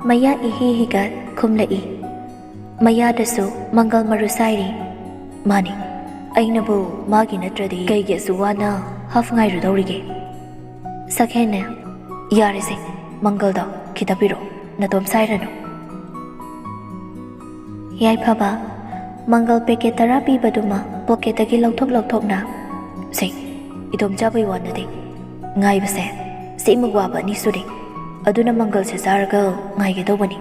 ꯃꯌꯥ ꯏꯍꯤ ꯍꯤꯒꯠ ꯈꯨꯝꯂꯛꯏ꯫ ꯃꯌꯥꯗꯁꯨ ꯃꯪꯒꯜ ꯃꯔꯨ ꯁꯥꯏꯔꯤ꯫ "ꯃꯥꯅꯤ, ꯑꯩꯅꯕꯨ ꯃꯥꯒꯤ ꯅꯠꯇ꯭ꯔꯗꯤ ꯀꯩꯒꯤ ꯑꯁꯨꯛ ꯋꯥꯅ ꯍꯥꯐ ꯉꯥꯏꯔꯨꯗꯧꯔꯤꯒꯦ?" ꯁꯛꯍꯦꯟꯅ, "ꯌꯥꯔꯦꯁꯦ, ꯃꯪꯒꯜꯗꯣ ꯈꯤꯇ ꯄꯤꯔꯛꯑꯣ, ꯅꯇꯣꯝ ꯁꯥꯏꯔꯅꯨ꯫" ꯌꯥꯏꯐꯕ ꯃꯪꯒꯜ ꯄꯦꯀꯦꯠ ꯇꯔꯥ ꯄꯤꯕꯗꯨꯃ ꯄꯣꯀꯦꯠꯇꯒꯤ ꯂꯧꯊꯣꯛ ꯂꯧꯊꯣꯛꯅ, "ꯁꯦ, ꯏꯇꯣꯝ ꯆꯥꯕꯩ ꯋꯥ ꯅꯠꯇꯦ, ꯉꯥꯏꯕꯁꯦ ꯁꯤꯃꯨꯛ ꯋꯥꯕ ꯑꯅꯤ ꯁꯨꯔꯦ, ꯑꯗꯨꯅ ꯃꯪꯒꯜꯁꯦ ꯆꯥꯔꯒ ꯉꯥꯏꯒꯦ ꯇꯧꯕꯅꯤ꯫"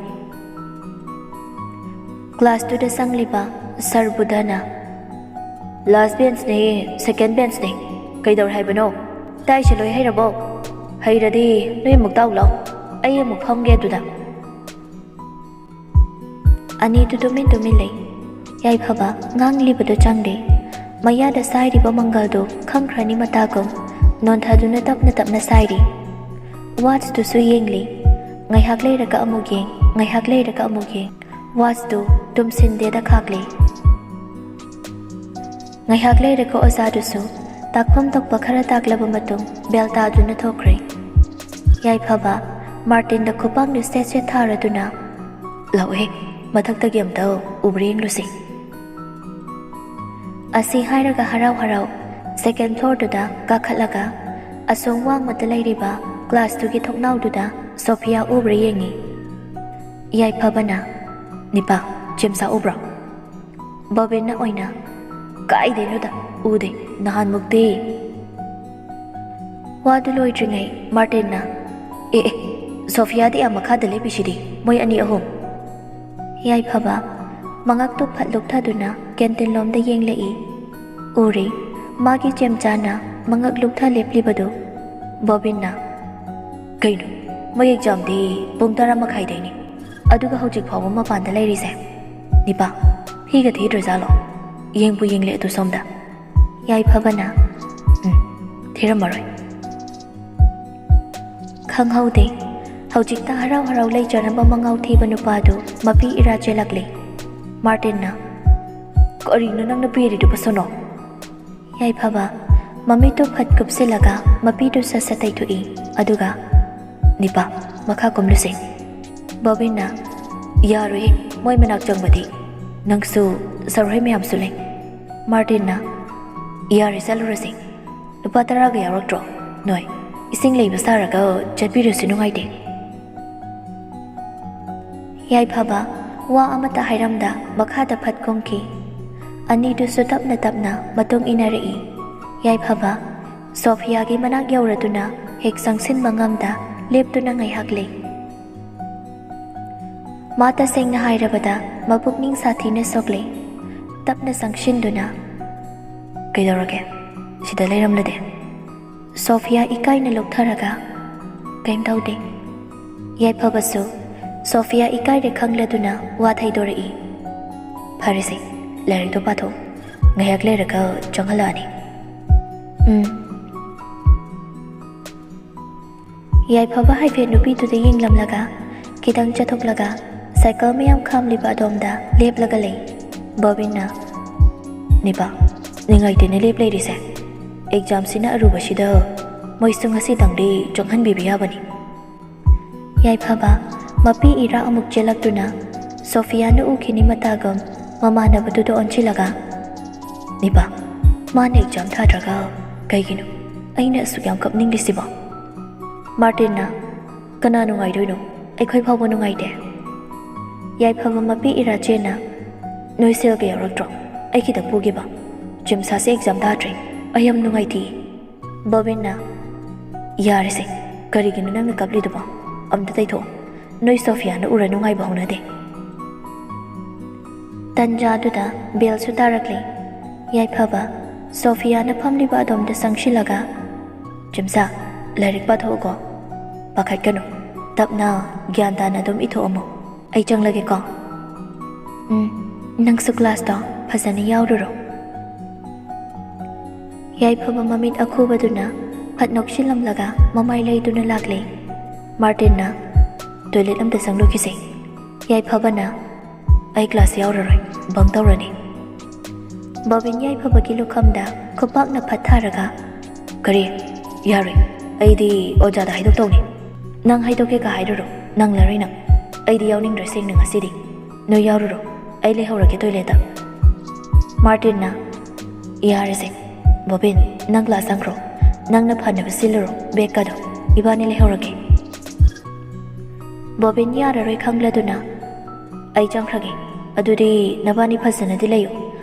ꯀ꯭ꯂꯥꯁꯇꯨꯗ ꯆꯪꯂꯤꯕ ꯁꯔ ꯕꯨꯙꯅ, "ꯂꯥꯁ ꯕꯦꯟꯁꯅꯦ, ꯁꯦꯀꯦꯟ ꯕꯦꯟꯁꯅꯦ, ꯀꯩꯗꯧꯔꯦ ꯍꯥꯏꯕꯅꯣ? ꯇꯥꯏꯁꯦ ꯂꯣꯏ ꯍꯩꯔꯕꯣ? ꯍꯩꯔꯗꯤ ꯅꯣꯏ ꯑꯃꯨꯛ ꯇꯥꯎ ꯂꯥꯎ, ꯑꯩ ꯑꯃꯨꯛ ꯐꯝꯒꯦ ꯑꯗꯨꯗ꯫" ꯑꯅꯤꯗꯨ ꯇꯨꯃꯤꯟ ꯇꯨꯃꯤꯟ ꯂꯩ꯫ ꯌꯥꯏꯐꯕ ꯉꯥꯡꯂꯤꯕꯗꯨ ꯆꯪꯗꯦ꯫ ꯃꯌꯥꯗ ꯁꯥꯏꯔꯤꯕ ꯃꯪꯒꯜꯗꯨ ꯈꯪꯈ꯭ꯔꯅꯤ ꯃꯇꯥꯒꯨꯝ ꯅꯣꯟꯊꯗꯨꯅ ꯇꯞꯅ ꯇꯞꯅ ꯁꯥꯏꯔꯤ꯫ ꯋꯥꯠꯆꯇꯨꯁꯨ ꯌꯦꯡꯂꯤ꯫ ꯉꯥꯏꯍꯥꯛ ꯂꯩꯔꯒ ꯑꯃꯨꯛ ꯌꯦꯡ, ꯉꯥꯏꯍꯥꯛ ꯂꯩꯔꯒ ꯑꯃꯨꯛ ꯌꯦꯡ꯫ ꯋꯥꯠꯆꯇꯨ ꯇꯨꯝꯁꯤꯟꯗꯦꯗ ꯈꯥꯛꯂꯤ꯫ ꯉꯥꯏꯍꯥꯛ ꯂꯩꯔꯒ ꯑꯣꯖꯥꯗꯨꯁꯨ ꯇꯥꯛꯐꯝ ꯊꯣꯛꯄ ꯈꯔ ꯇꯥꯛꯂꯕ ꯃꯇꯨꯡ ꯕꯦꯜ ꯇꯥꯗꯨꯅ ꯊꯣꯛꯈ꯭ꯔꯦ꯫ ꯌꯥꯏꯐꯕ ꯃꯥꯔꯇꯤꯟꯗ ꯈꯨꯄꯥꯛꯅ ꯁꯦꯠ ꯁꯦꯠ ꯊꯥꯔꯗꯨꯅ, "ꯂꯥꯛꯑꯣꯍꯦ, ꯃꯊꯛꯇꯒꯤ ꯑꯝꯇ ꯎꯕ꯭ꯔꯥ ꯌꯦꯡꯂꯨꯁꯤ꯫" ꯑꯁꯤ ꯍꯥꯏꯔꯒ ꯍꯔꯥꯎ ꯍꯔꯥꯎ ꯁꯦꯀꯦꯟ ꯐ꯭ꯂꯣꯔꯗꯨꯗ ꯀꯥꯈꯠꯂꯒ ꯑꯁꯣꯝ ꯋꯥꯡꯃꯗ ꯂꯩꯔꯤꯕ ꯀ꯭ꯂꯥꯁꯇꯨꯒꯤ ꯊꯣꯡꯅꯥꯎꯗꯨꯗ ꯁꯣꯐꯤꯌꯥ ꯎꯕ꯭ꯔꯥ ꯌꯦꯡꯉꯤ꯫ ꯌꯥꯏꯐꯕꯅ, "ꯅꯤꯄꯥ, ꯆꯦꯝꯆꯥ ꯎꯕ꯭ꯔꯣ?" ꯕꯣꯕꯤꯟꯅ ꯑꯣꯏꯅ, "ꯀꯥꯏꯗꯩꯅꯣꯗ, ꯎꯗꯦ, ꯅꯍꯥꯟꯃꯨꯛꯇꯤ꯫" ꯋꯥꯗꯨ ꯂꯣꯏꯗ꯭ꯔꯤꯉꯩ ꯃꯥꯔꯇꯤꯟꯅ, "ꯑꯦ ꯑꯦ, ꯁꯣꯐꯤꯌꯥꯗꯤ ꯑꯥ ꯃꯈꯥꯗ ꯂꯦꯞꯄꯤꯁꯤꯗꯤ, ꯃꯣꯏ ꯑꯅꯤ ꯑꯍꯨꯝ꯫" ꯌꯥꯏꯐꯕ ꯃꯉꯛꯇꯨ ꯐꯠ ꯂꯨꯞꯊꯗꯨꯅ ꯀꯦꯟꯇꯤꯟ ꯂꯣꯝꯗ ꯌꯦꯡꯂꯛꯏ꯫ ꯎꯔꯦ, ꯃꯥꯒꯤ ꯆꯦꯝꯆꯥꯅ ꯃꯉꯛ ꯂꯨꯞꯊ ꯂꯦꯞꯂꯤꯕꯗꯨ꯫ ꯕꯣꯕꯤꯟꯅ, "ꯀꯩꯅꯣ, ꯃꯣꯏ ꯑꯦꯛꯖꯥꯝꯗꯤ ꯄꯨꯡ ꯇꯔꯥ ꯃꯈꯥꯏꯗꯩꯅꯤ, ꯑꯗꯨꯒ ꯍꯧꯖꯤꯛ ꯐꯥꯎꯕ ꯃꯄꯥꯟꯗ ꯂꯩꯔꯤꯁꯦ? ꯅꯤꯄꯥ, ꯐꯤꯒ ꯊꯤꯗ꯭ꯔꯖꯥꯠꯂꯣ? ꯌꯦꯡꯕꯨ ꯌꯦꯡꯂꯦ ꯑꯗꯨ ꯁꯣꯝꯗ꯫" ꯌꯥꯏꯐꯕꯅ, "ꯎꯝ, ꯊꯤꯔꯝꯃꯔꯣꯏ꯫" ꯈꯪꯍꯧꯗꯦ꯫ ꯍꯧꯖꯤꯛꯇ ꯍꯔꯥꯎ ꯍꯔꯥꯎ ꯂꯩꯖꯔꯝꯕ ꯃꯉꯥꯎ ꯊꯤꯕ ꯅꯨꯄꯥꯗꯨ ꯃꯄꯤ ꯏꯔꯥ ꯆꯦꯜꯂꯛꯂꯦ꯫ ꯃꯥꯔꯇꯤꯟꯅ, "ꯀꯔꯤꯅꯣ ꯅꯪꯅ ꯄꯤꯔꯤꯗꯨꯕꯨ ꯁꯣꯅꯣ?" ꯌꯥꯏꯐꯕ ꯃꯃꯤꯠꯇꯨ ꯐꯠ ꯀꯨꯞꯁꯤꯜꯂꯒ ꯃꯄꯤꯗꯨ ꯁꯠ ꯁꯠ ꯇꯩꯊꯣꯛꯏ꯫ ꯑꯗꯨꯒ, "ꯅꯤꯄꯥ, ꯃꯈꯥ ꯀꯨꯝꯂꯨꯁꯦ꯫" ꯕꯣꯕꯤꯟꯅ, "ꯌꯥꯔꯣꯏꯍꯦ, ꯃꯣꯏ ꯃꯅꯥꯛ ꯆꯪꯕꯗꯤ꯫ ꯅꯪꯁꯨ ꯁꯔꯍꯣꯏ ꯃꯌꯥꯝꯁꯨ ꯂꯩ꯫" ꯃꯥꯔꯇꯤꯟꯅ, "ꯌꯥꯔꯦ, ꯆꯠꯂꯨꯔꯁꯦ꯫ ꯂꯨꯄꯥ ꯇꯔꯥꯒ ꯌꯥꯎꯔꯛꯇ꯭ꯔꯣ? ꯅꯣꯏ ꯏꯁꯤꯡ ꯂꯩꯕ ꯁꯥꯔꯒ ꯆꯠꯄꯤꯔꯁꯨ ꯅꯨꯡꯉꯥꯏꯇꯦ꯫" ꯌꯥꯏꯐꯕ ꯋꯥ ꯑꯃꯠꯇ ꯍꯥꯏꯔꯝꯗ ꯃꯈꯥꯗ ꯐꯠ ꯀꯨꯝꯈꯤ꯫ ꯑꯅꯤꯗꯨꯁꯨ ꯇꯞꯅ ꯇꯞꯅ ꯃꯇꯨꯡ ꯏꯟꯅꯔꯛꯏ꯫ ꯌꯥꯏꯐꯕ ꯁꯣꯐꯤꯌꯥꯒꯤ ꯃꯅꯥꯛ ꯌꯧꯔꯗꯨꯅ ꯍꯦꯛ ꯆꯪꯁꯤꯟꯕ ꯉꯝꯗ ꯂꯦꯞꯇꯨꯅ ꯉꯥꯏꯍꯥꯛ ꯂꯩ꯫ ꯃꯥ ꯇꯁꯦꯡꯅ ꯍꯥꯏꯔꯕꯗ ꯃꯄꯨꯛꯅꯤꯡ ꯁꯥꯊꯤꯅ ꯁꯣꯛꯂꯦ꯫ ꯇꯞꯅ ꯆꯪꯁꯤꯟꯗꯨꯅ, "ꯀꯩꯗꯧꯔꯒꯦ? ꯁꯤꯗ ꯂꯩꯔꯝꯂꯗꯤ?" ꯁꯣꯐꯤꯌꯥ ꯏꯀꯥꯏꯅ ꯂꯨꯞꯊꯔꯒ, "ꯀꯩꯝ ꯇꯧꯗꯦ꯫" ꯌꯥꯏꯐꯕꯁꯨ ꯁꯣꯐꯤꯌꯥ ꯏꯀꯥꯏꯔꯦ ꯈꯪꯂꯗꯨꯅ ꯋꯥ ꯊꯩꯗꯣꯔꯛꯏ꯫ "ꯐꯔꯦꯁꯦ, ꯂꯥꯏꯔꯤꯛꯇꯣ ꯄꯥꯊꯣꯛꯎ꯫ ꯉꯥꯏꯍꯥꯛ ꯂꯩꯔꯒ ꯆꯪꯍꯜꯂꯛꯑꯅꯤ꯫" "ꯎꯝ꯫" ꯌꯥꯏꯐꯕ ꯍꯥꯏꯐꯦꯠ ꯅꯨꯄꯤꯗꯨꯗ ꯌꯦꯡꯂꯝꯂꯒ, ꯈꯤꯇꯪ ꯆꯠꯊꯣꯛꯂꯒ ꯁꯥꯏꯀꯜ ꯃꯌꯥꯝ ꯈꯥꯝꯂꯤꯕ ꯑꯗꯣꯝꯗ ꯂꯦꯞꯂꯒ ꯂꯩ꯫ ꯕꯣꯕꯤꯟꯅ, "ꯅꯤꯄꯥ, ꯅꯤꯡꯉꯥꯏꯇꯦꯅ ꯂꯦꯞ ꯂꯩꯔꯤꯁꯦ꯫ ꯑꯦꯛꯖꯥꯝꯁꯤꯅ ꯑꯔꯨꯕꯁꯤꯗ ꯃꯣꯏꯁꯨ ꯉꯁꯤꯇꯪꯗꯤ ꯆꯪꯍꯟꯕꯤꯕ ꯌꯥꯕꯅꯤ꯫" ꯌꯥꯏꯐꯕ ꯃꯄꯤ ꯏꯔꯥ ꯑꯃꯨꯛ ꯆꯦꯜꯂꯛꯇꯨꯅ ꯁꯣꯐꯤꯌꯥꯅ ꯎꯈꯤꯅꯤ ꯃꯇꯥꯒꯨꯝ ꯃꯃꯥꯟꯅꯕꯗꯨꯗ ꯑꯣꯟꯁꯤꯜꯂꯒ, "ꯅꯤꯄꯥ, ꯃꯥꯅ ꯑꯦꯛꯖꯥꯝ ꯊꯥꯗ꯭ꯔꯒ ꯀꯩꯒꯤꯅꯣ ꯑꯩꯅ ꯑꯁꯨꯛ ꯌꯥꯝ ꯀꯞꯅꯤꯡꯂꯤꯁꯤꯕꯣ?" ꯃꯥꯔꯇꯤꯟꯅ, "ꯀꯅꯥ ꯅꯨꯡꯉꯥꯏꯗꯣꯏꯅꯣ? ꯑꯩꯈꯣꯏ ꯐꯥꯎꯕ ꯅꯨꯡꯉꯥꯏꯇꯦ꯫" ꯌꯥꯏꯐꯕ ꯃꯄꯤ ꯏꯔꯥ ꯆꯦꯟꯅ, "ꯅꯣꯏ ꯁꯦꯜꯒ ꯌꯥꯎꯔꯛꯇ꯭ꯔꯣ? ꯑꯩ ꯈꯤꯇ ꯄꯨꯒꯦꯕ꯫ ꯖꯤꯝꯁꯥꯁꯦ ꯑꯦꯛꯖꯥꯝ ꯊꯥꯗ꯭ꯔꯦ꯫ ꯑꯩ ꯌꯥꯝ ꯅꯨꯡꯉꯥꯏꯇꯦ꯫" ꯕꯣꯕꯤꯟꯅ, "ꯌꯥꯔꯦꯁꯦ, ꯀꯔꯤꯒꯤꯅꯣ ꯅꯪꯅ ꯀꯞꯂꯤꯗꯨꯕꯣ? ꯑꯝꯇ ꯇꯩꯊꯣꯛꯑꯣ꯫ ꯅꯣꯏ ꯁꯣꯐꯤꯌꯥꯅ ꯎꯔ ꯅꯨꯡꯉꯥꯏꯕ ꯍꯧꯅꯗꯦ꯫" ꯇꯟꯖꯥꯗꯨꯗ ꯕꯦꯜꯁꯨ ꯇꯥꯔꯛꯂꯦ꯫ ꯌꯥꯏꯐꯕ ꯁꯣꯐꯤꯌꯥꯅ ꯐꯝꯂꯤꯕ ꯑꯗꯣꯝꯗ ꯆꯪꯁꯤꯜꯂꯒ, "ꯆꯤꯝꯁꯥ, ꯂꯥꯏꯔꯤꯛ ꯄꯥꯊꯣꯛꯎꯀꯣ꯫ ꯄꯥꯈꯠꯀꯅꯨ꯫ ꯇꯞꯅ, ꯒ꯭ꯌꯥꯟ ꯇꯥꯅ ꯑꯗꯨꯝ ꯏꯊꯣꯛꯑꯝꯃꯨ꯫ ꯑꯩ ꯆꯪꯂꯒꯦꯀꯣ꯫" "ꯎꯝ, ꯅꯪꯁꯨ ꯀ꯭ꯂꯥꯁꯇꯣ ꯐꯖꯅ ꯌꯥꯎꯔꯨꯔꯣ꯫" ꯌꯥꯏꯐꯕ ꯃꯃꯤꯠ ꯑꯈꯨꯕꯗꯨꯅ ꯐꯠ ꯅꯣꯛꯁꯤꯜꯂꯝꯂꯒ ꯃꯃꯥꯏ ꯂꯩꯗꯨꯅ ꯂꯥꯛꯂꯦ꯫ ꯃꯥꯔꯇꯤꯟꯅ, "ꯇꯣꯏꯂꯦꯠ ꯑꯝꯇ ꯆꯪꯂꯨꯈꯤꯁꯦ꯫ ꯌꯥꯏꯐꯕꯅ, ꯑꯩ ꯀ꯭ꯂꯥꯁ ꯌꯥꯎꯔꯔꯣꯏ, ꯕꯪ ꯇꯧꯔꯅꯤ"꯫ ꯕꯣꯕꯤꯟ ꯌꯥꯏꯐꯕꯒꯤ ꯂꯨꯈꯝꯗ ꯈꯨꯄꯥꯛꯅ ꯐꯠ ꯊꯥꯔꯒ, "ꯀꯔꯤ? ꯌꯥꯔꯣꯏ꯫ ꯑꯩꯗꯤ ꯑꯣꯖꯥꯗ ꯍꯥꯏꯗꯣꯛꯇꯧꯅꯤ꯫ ꯅꯪ ꯍꯥꯏꯗꯣꯛꯀꯦꯒ ꯍꯥꯏꯔꯨꯔꯣ, ꯅꯪꯂꯔꯣꯏ ꯅꯪ꯫ ꯑꯩꯗꯤ ꯌꯥꯎꯅꯤꯡꯗ꯭ꯔꯦ ꯁꯦꯡꯅ ꯉꯁꯤꯗꯤ꯫ ꯅꯣꯏ ꯌꯥꯎꯔꯨꯔꯣ, ꯑꯩ ꯂꯩꯍꯧꯔꯒꯦ ꯇꯣꯏꯂꯦꯠꯇ"꯫ ꯃꯥꯔꯇꯤꯟꯅ, "ꯌꯥꯔꯦꯁꯦ꯫ ꯕꯣꯕꯤꯟ, ꯅꯪ ꯀ꯭ꯂꯥꯁ ꯆꯪꯈ꯭ꯔꯣ꯫ ꯅꯪꯅ ꯐꯅꯕ ꯁꯤꯜꯂꯨꯔꯣ ꯕꯦꯒꯀꯗꯣ꯫ ꯏꯕꯥꯅꯤ ꯂꯩꯍꯧꯔꯒꯦ"꯫ ꯕꯣꯕꯤꯟ ꯌꯥꯔꯔꯣꯏ ꯈꯪꯂꯗꯨꯅ, "ꯑꯩ ꯆꯪꯈ꯭ꯔꯒꯦ꯫ ꯑꯗꯨꯗꯤ ꯅꯕꯥꯅꯤ ꯐꯖꯅꯗꯤ ꯂꯩꯌꯨ꯫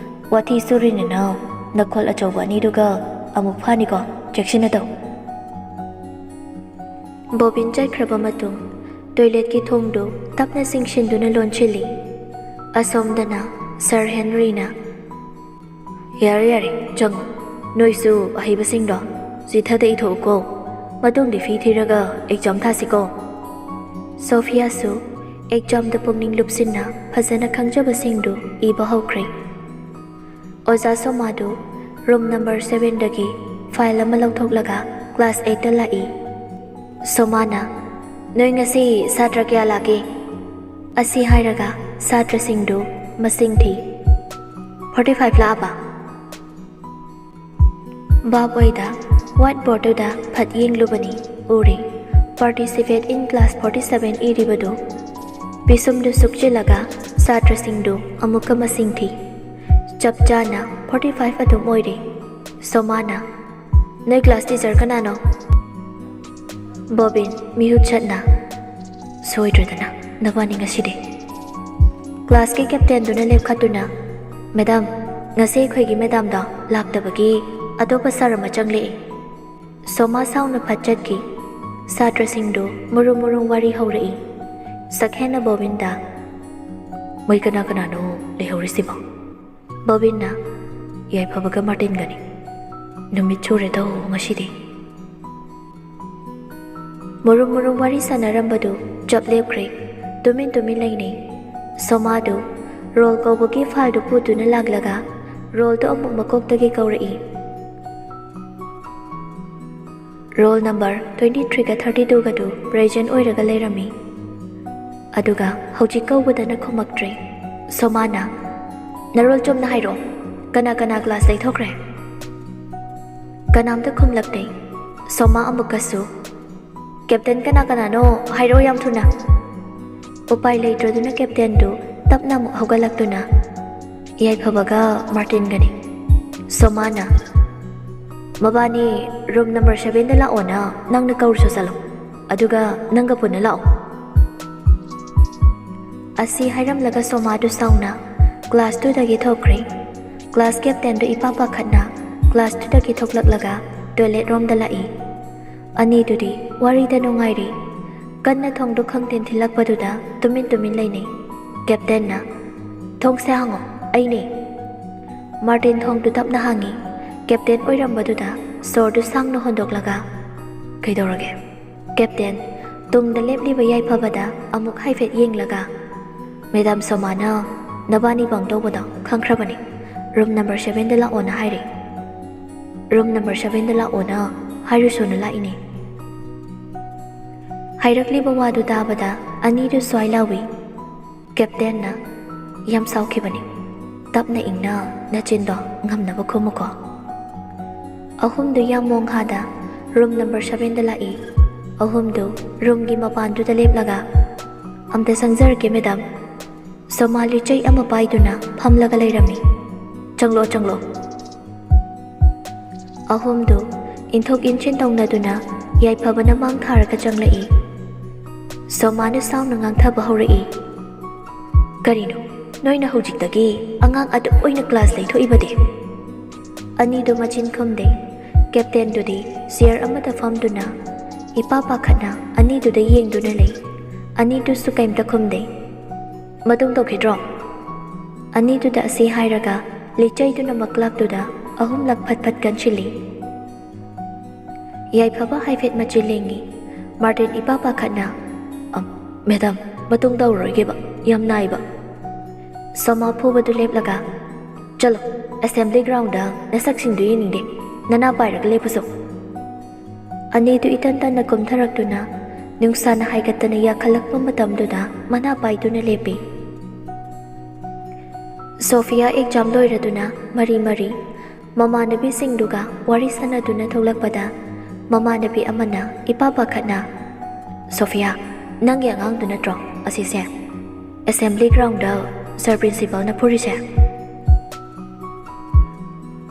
ꯋꯥꯊꯤ ꯁꯨꯔꯤꯅꯤꯅ ꯅꯈꯣꯜ ꯑꯆꯧꯕ ꯑꯅꯤꯗꯨꯒ ꯑꯃꯨꯛ ꯐꯥꯅꯤꯀꯣ, ꯆꯦꯛꯁꯤꯟꯅ ꯇꯧ"꯫ ꯕꯣꯕꯤꯟ ꯆꯠꯈ꯭ꯔꯕ ꯃꯇꯨꯡ ꯇꯣꯏꯂꯦꯠꯀꯤ ꯊꯣꯡꯗꯨ ꯇꯞꯅ ꯆꯤꯡꯁꯤꯟꯗꯨꯅ ꯂꯣꯟꯁꯤꯜꯂꯤ꯫ ꯑꯁꯣꯝꯗꯅ ꯁꯔ ꯍꯦꯟꯔꯤꯅ, "ꯌꯥꯔꯦ, ꯌꯥꯔꯦ, ꯆꯪꯉꯣ꯫ ꯅꯣꯏꯁꯨ ꯑꯍꯩꯕꯁꯤꯡꯗꯣ ꯆꯤꯊꯗ ꯏꯊꯣꯛꯎꯀꯣ꯫ ꯃꯇꯨꯡꯗꯤ ꯐꯤ ꯊꯤꯔꯒ ꯑꯦꯛꯖꯥꯝ ꯊꯥꯁꯤꯀꯣ"꯫ ꯁꯣꯐꯤꯌꯥꯁꯨ ꯑꯦꯛꯖꯥꯝꯗ ꯄꯨꯛꯅꯤꯡ ꯂꯨꯞꯁꯤꯟꯅ ꯐꯖꯅ ꯈꯪꯖꯕꯁꯤꯡꯗꯨ ꯏꯕ ꯍꯧꯈ꯭ꯔꯦ꯫ ꯑꯣꯖꯥ ꯁꯣꯃꯥꯗꯨ ꯔꯨꯝ ꯅꯝꯕꯔ ꯁꯚꯦꯟꯗꯒꯤ ꯐꯥꯏꯜ ꯑꯃ ꯂꯧꯊꯣꯛꯂꯒ ꯀ꯭ꯂꯥꯁ ꯑꯩꯠꯇ ꯂꯥꯛꯏ꯫ ꯁꯣꯃꯥꯅ, "ꯅꯣꯏ ꯉꯁꯤ ꯁꯥꯇ꯭ꯔ ꯀꯌꯥ ꯂꯥꯛꯀꯦ?" ꯑꯁꯤ ꯍꯥꯏꯔꯒ ꯁꯥꯇ꯭ꯔꯁꯤꯡꯗꯨ ꯃꯁꯤꯡ ꯊꯤ꯫ "ꯐꯣꯔꯇꯤ ꯐꯥꯏꯚ ꯂꯥꯛꯑꯕ?" ꯚꯥꯞ ꯑꯣꯏꯗ ꯋꯥꯏꯠ ꯕꯣꯔꯗꯇꯨꯗ ꯐꯠ ꯌꯦꯡꯂꯨꯕꯅꯤ, ꯎꯔꯦ꯫ "Participate in class forty seven" ꯏꯔꯤꯕꯗꯨ꯫ ꯄꯤꯁꯨꯝꯗꯨ ꯁꯨꯛꯆꯤꯜꯂꯒ ꯁꯥꯇ꯭ꯔꯁꯤꯡꯗꯨ ꯑꯃꯨꯛꯀ ꯃꯁꯤꯡ ꯊꯤ꯫ ꯆꯞ ꯆꯥꯅ ꯐꯣꯔꯇꯤ ꯐꯥꯏꯚ ꯑꯗꯨꯝ ꯑꯣꯏꯔꯦ꯫ ꯁꯣꯃꯥꯅ, "ꯅꯣꯏ ꯀ꯭ꯂꯥꯁ ꯇꯤꯆꯔ ꯀꯅꯥꯅꯣ?" ꯕꯣꯕꯤꯟ ꯃꯤꯍꯨꯠ ꯆꯠꯅ, "ꯁꯣꯏꯗ꯭ꯔꯗꯅ ꯅꯕꯥꯅꯤ ꯉꯁꯤꯗꯤ"꯫ ꯀ꯭ꯂꯥꯁꯀꯤ ꯀꯦꯞꯇꯦꯟꯗꯨꯅ ꯂꯦꯞꯈꯠꯇꯨꯅ, "ꯃꯦꯗꯥꯝ, ꯉꯁꯤ ꯑꯩꯈꯣꯏꯒꯤ ꯃꯦꯗꯥꯝꯗꯣ ꯂꯥꯛꯇꯕꯒꯤ ꯑꯇꯣꯞꯄ ꯁꯥꯔ ꯑꯃ ꯆꯪꯂꯛꯏ"꯫ ꯁꯣꯃꯥ ꯁꯥꯎꯅ ꯐꯠ ꯆꯠꯈꯤ꯫ ꯁꯥꯇ꯭ꯔꯁꯤꯡꯗꯨ ꯃꯨꯔꯨꯝ ꯃꯨꯔꯨꯝ ꯋꯥꯔꯤ ꯍꯧꯔꯛꯏ꯫ ꯁꯛꯍꯦꯟꯅ ꯕꯣꯕꯤꯟꯗ, "ꯃꯣꯏ ꯀꯅꯥ ꯀꯅꯥꯅꯣ ꯂꯩꯍꯧꯔꯤꯁꯤꯕꯣ?" ꯕꯣꯕꯤꯟꯅ, "ꯌꯥꯏꯐꯕꯒ ꯃꯥꯔꯇꯤꯟꯒꯅꯤ꯫ ꯅꯨꯃꯤꯠ ꯁꯨꯔꯦꯗꯣ ꯉꯁꯤꯗꯤ"꯫ ꯃꯨꯔꯨꯝ ꯃꯨꯔꯨꯝ ꯋꯥꯔꯤ ꯁꯥꯟꯅꯔꯝꯕꯗꯨ ꯆꯞ ꯂꯦꯞꯈ꯭ꯔꯦ꯫ ꯇꯨꯃꯤꯟ ꯇꯨꯃꯤꯟ ꯂꯩꯅꯩ꯫ ꯁꯣꯃꯥꯗꯨ ꯔꯣꯜ ꯀꯧꯕꯒꯤ ꯐꯥꯏꯜꯗꯨ ꯄꯨꯗꯨꯅ ꯂꯥꯛꯂꯒ ꯔꯣꯜꯗꯨ ꯑꯃꯨꯛ ꯃꯀꯣꯛꯇꯒꯤ ꯀꯧꯔꯛꯏ꯫ Roll number twenty threeꯒ thirty twoꯒꯗꯨ present ꯑꯣꯏꯔꯒ ꯂꯩꯔꯝꯃꯤ꯫ ꯑꯗꯨꯒ ꯍꯧꯖꯤꯛ ꯀꯧꯕꯗꯅ ꯈꯨꯝꯃꯛꯇ꯭ꯔꯦ꯫ ꯁꯣꯃꯥꯅ, "ꯅꯔꯣꯜ ꯆꯨꯝꯅ ꯍꯥꯏꯔꯛꯑꯣ, ꯀꯅꯥ ꯀꯅꯥ class ꯂꯩꯊꯣꯛꯈ꯭ꯔꯦ?" ꯀꯅꯥꯝꯇ ꯈꯨꯝꯂꯛꯇꯦ꯫ ꯁꯣꯃꯥ ꯑꯃꯨꯛꯀꯁꯨ, "Captain, ꯀꯅꯥ ꯀꯅꯥꯅꯣ ꯍꯥꯏꯔꯛꯑꯣ ꯌꯥꯝ ꯊꯨꯅ꯫" ꯎꯄꯥꯏ ꯂꯩꯇ꯭ꯔꯗꯨꯅ captainꯗꯨ ꯇꯞꯅ ꯑꯃꯨꯛ ꯍꯧꯒꯠꯂꯛꯇꯨꯅ ꯌꯥꯏꯐꯕꯒ ꯃꯥꯔꯇꯤꯟꯒꯅꯤ꯫ ꯁꯣꯃꯥꯅ, "ꯃꯕꯥꯅꯤ room number sevenꯗ ꯂꯥꯛꯑꯣꯅ ꯅꯪꯅ ꯀꯧꯔꯁꯨ ꯆꯠꯂꯣ, ꯑꯗꯨꯒ ꯅꯪꯒ ꯄꯨꯟꯅ ꯂꯥꯛꯑꯣ꯫" ꯑꯁꯤ ꯍꯥꯏꯔꯝꯂꯒ ꯁꯣꯃꯥꯗꯨ ꯁꯥꯎꯅ class twoꯗꯒꯤ ꯊꯣꯛꯈ꯭ꯔꯦ꯫ Class captainꯗꯨ ꯏꯄꯥ ꯄꯥꯈꯠꯅ class twoꯗꯒꯤ ꯊꯣꯛꯂꯛꯂꯒ toilet roomꯗ ꯂꯥꯛꯏ꯫ ꯑꯅꯤꯗꯨꯗꯤ ꯋꯥꯔꯤꯗ ꯅꯨꯡꯉꯥꯏꯔꯤ꯫ ꯀꯟꯅ ꯊꯣꯡꯗꯨ ꯈꯪꯊꯤꯟ ꯊꯤꯜꯂꯛꯄꯗꯨꯗ ꯇꯨꯃꯤꯟ ꯇꯨꯃꯤꯟ ꯂꯩꯅꯩ꯫ Captainꯅ, "ꯊꯣꯡꯁꯦ ꯍꯥꯡꯉꯣ, ꯑꯩꯅꯦ꯫" ꯃꯥꯔꯇꯤꯟ ꯊꯣꯡꯗꯨ ꯇꯞꯅ ꯍꯥꯡꯉꯤ꯫ Captain ꯑꯣꯏꯔꯝꯕꯗꯨꯗ ꯁꯣꯔꯗꯨ ꯁꯥꯡꯅ ꯍꯣꯟꯗꯣꯛꯂꯒ, "ꯀꯩꯗꯧꯔꯒꯦ?" Captain ꯇꯨꯡꯗ ꯂꯦꯞꯂꯤꯕ ꯌꯥꯏꯐꯕꯗ ꯑꯃꯨꯛ ꯍꯥꯏꯐꯦꯠ ꯌꯦꯡꯂꯒ, "Madam ꯁꯣꯃꯥꯅ ꯅꯕꯥꯅꯤ ꯕꯪ ꯇꯧꯕꯗꯣ ꯈꯪꯈ꯭ꯔꯕꯅꯤ꯫ Room number sevenꯗ ꯂꯥꯛꯑꯣꯅ ꯍꯥꯏꯔꯦ꯫" "Room number sevenꯗ ꯂꯥꯛꯑꯣꯅ ꯍꯥꯏꯔꯨꯁꯣꯅ ꯂꯥꯛꯏꯅꯦ꯫" ꯍꯥꯏꯔꯛꯂꯤꯕ ꯋꯥꯗꯨ ꯇꯥꯕꯗ ꯑꯅꯤꯗꯨ ꯁ꯭ꯋꯥꯏ ꯂꯥꯎꯏ꯫ Captainꯅ, "ꯌꯥꯝ ꯁꯥꯎꯈꯤꯕꯅꯤ꯫ ꯇꯞꯅ ꯏꯪꯅ ꯅꯆꯤꯟꯗꯣ ꯉꯝꯅꯕ ꯈꯨꯝꯃꯨꯀꯣ꯫" ꯑꯍꯨꯝꯗꯨ ꯌꯥꯝ ꯃꯣꯡꯍꯥꯗ room number sevenꯗ ꯂꯥꯛꯏ꯫ ꯑꯍꯨꯝꯗꯨ roomꯒꯤ ꯃꯄꯥꯟꯗꯨꯗ ꯂꯦꯞꯂꯒ, "ꯑꯝꯇ ꯆꯪꯖꯔꯛꯀꯦ, madam꯫" ꯁꯣꯃꯥ ꯂꯤꯆꯩ ꯑꯃ ꯄꯥꯏꯗꯨꯅ ꯐꯝꯂꯒ ꯂꯩꯔꯝꯃꯤ꯫ "ꯆꯪꯂꯣ, ꯆꯪꯂꯣ꯫" ꯑꯍꯨꯝꯗꯨ ꯏꯟꯊꯣꯛ ꯏꯟꯁꯤꯟ ꯇꯧꯅꯗꯨꯅ ꯌꯥꯏꯐꯕꯅ ꯃꯥꯡ ꯊꯥꯔꯒ ꯆꯪꯂꯛꯏ꯫ ꯁꯣꯃꯥꯅ ꯁꯥꯎꯅ ꯉꯥꯡꯊꯕ ꯍꯧꯔꯛꯏ, "ꯀꯔꯤꯅꯣ, ꯅꯣꯏꯅ ꯍꯧꯖꯤꯛꯇꯒꯤ ꯑꯉꯥꯡ ꯑꯗꯨꯛ ꯑꯣꯏꯅ class ꯂꯩꯊꯣꯛꯏꯕꯗꯤ?" ꯑꯅꯤꯗꯨ ꯃꯆꯤꯟ ꯈꯨꯝꯗꯦ꯫ Captainꯗꯨꯗꯤ chair ꯑꯃꯗ ꯐꯝꯗꯨꯅ ꯏꯄꯥ ꯄꯥꯈꯠꯅ ꯑꯅꯤꯗꯨꯗ ꯌꯦꯡꯗꯨꯅ ꯂꯩ꯫ ꯑꯅꯤꯗꯨꯁꯨ ꯀꯩꯝꯇ ꯈꯨꯝꯗꯦ꯫ "ꯃꯇꯨꯡ ꯇꯧꯈꯤꯗ꯭ꯔꯣ?" ꯑꯅꯤꯗꯨꯗ ꯑꯁꯤ ꯍꯥꯏꯔꯒ ꯂꯤꯆꯩꯗꯨꯅ ꯃꯀ꯭ꯂꯥꯛꯇꯨꯗ ꯑꯍꯨꯝꯂꯛ ꯐꯠ ꯐꯠ ꯀꯟꯁꯤꯜꯂꯤ꯫ ꯌꯥꯏꯐꯕ ꯍꯥꯏꯐꯦꯠ ꯃꯆꯤꯟ ꯂꯦꯡꯉꯤ꯫ ꯃꯥꯔꯇꯤꯟ ꯏꯄꯥ ꯄꯥꯈꯠꯅ, "ꯑꯝ, madam, ꯃꯇꯨꯡ ꯇꯧꯔꯔꯣꯏꯒꯦꯕ, ꯌꯥꯝ ꯅꯥꯏꯕ꯫" ꯁꯣꯃꯥ ꯐꯨꯕꯗꯨ ꯂꯦꯞꯂꯒ, "ꯆꯠꯂꯣ, assembly groundꯗ ꯅꯁꯛꯁꯤꯡꯗꯨ ꯌꯦꯡꯅꯤꯡꯗꯦ, ꯅꯅꯥ ꯄꯥꯏꯔꯒ ꯂꯦꯞꯄꯨꯆꯣ꯫" ꯑꯅꯤꯗꯨ ꯏꯇꯟ ꯇꯟꯅ ꯀꯨꯝꯊꯔꯛꯇꯨꯅ ꯅꯨꯡꯁꯥꯅ ꯍꯥꯏꯒꯠꯇꯅ ꯌꯥꯈꯠꯂꯛꯄ ꯃꯇꯝꯗꯨꯗ ꯃꯅꯥ ꯄꯥꯏꯗꯨꯅ ꯂꯦꯞꯄꯤ꯫ ꯁꯣꯐꯤꯌꯥ ꯑꯦꯛꯖꯥꯝ ꯂꯣꯏꯔꯗꯨꯅ ꯃꯔꯤ ꯃꯔꯤ ꯃꯃꯥꯟꯅꯕꯤꯁꯤꯡꯗꯨꯒ ꯋꯥꯔꯤ ꯁꯥꯟꯅꯗꯨꯅ ꯊꯣꯛꯂꯛꯄꯗ, ꯃꯃꯥꯟꯅꯕꯤ ꯑꯃꯅ ꯏꯄꯥ ꯄꯥꯈꯠꯅ, "ꯁꯣꯐꯤꯌꯥ, ꯅꯪꯒꯤ ꯑꯉꯥꯡꯗꯨ ꯅꯠꯇ꯭ꯔꯣ ꯑꯁꯤꯁꯦ? ꯑꯦꯁꯦꯝꯕ꯭ꯂꯤ ꯒ꯭ꯔꯥꯎꯟꯗ ꯁꯔ ꯄ꯭ꯔꯤꯟꯁꯤꯄꯥꯜꯅ ꯐꯨꯔꯤꯁꯦ?"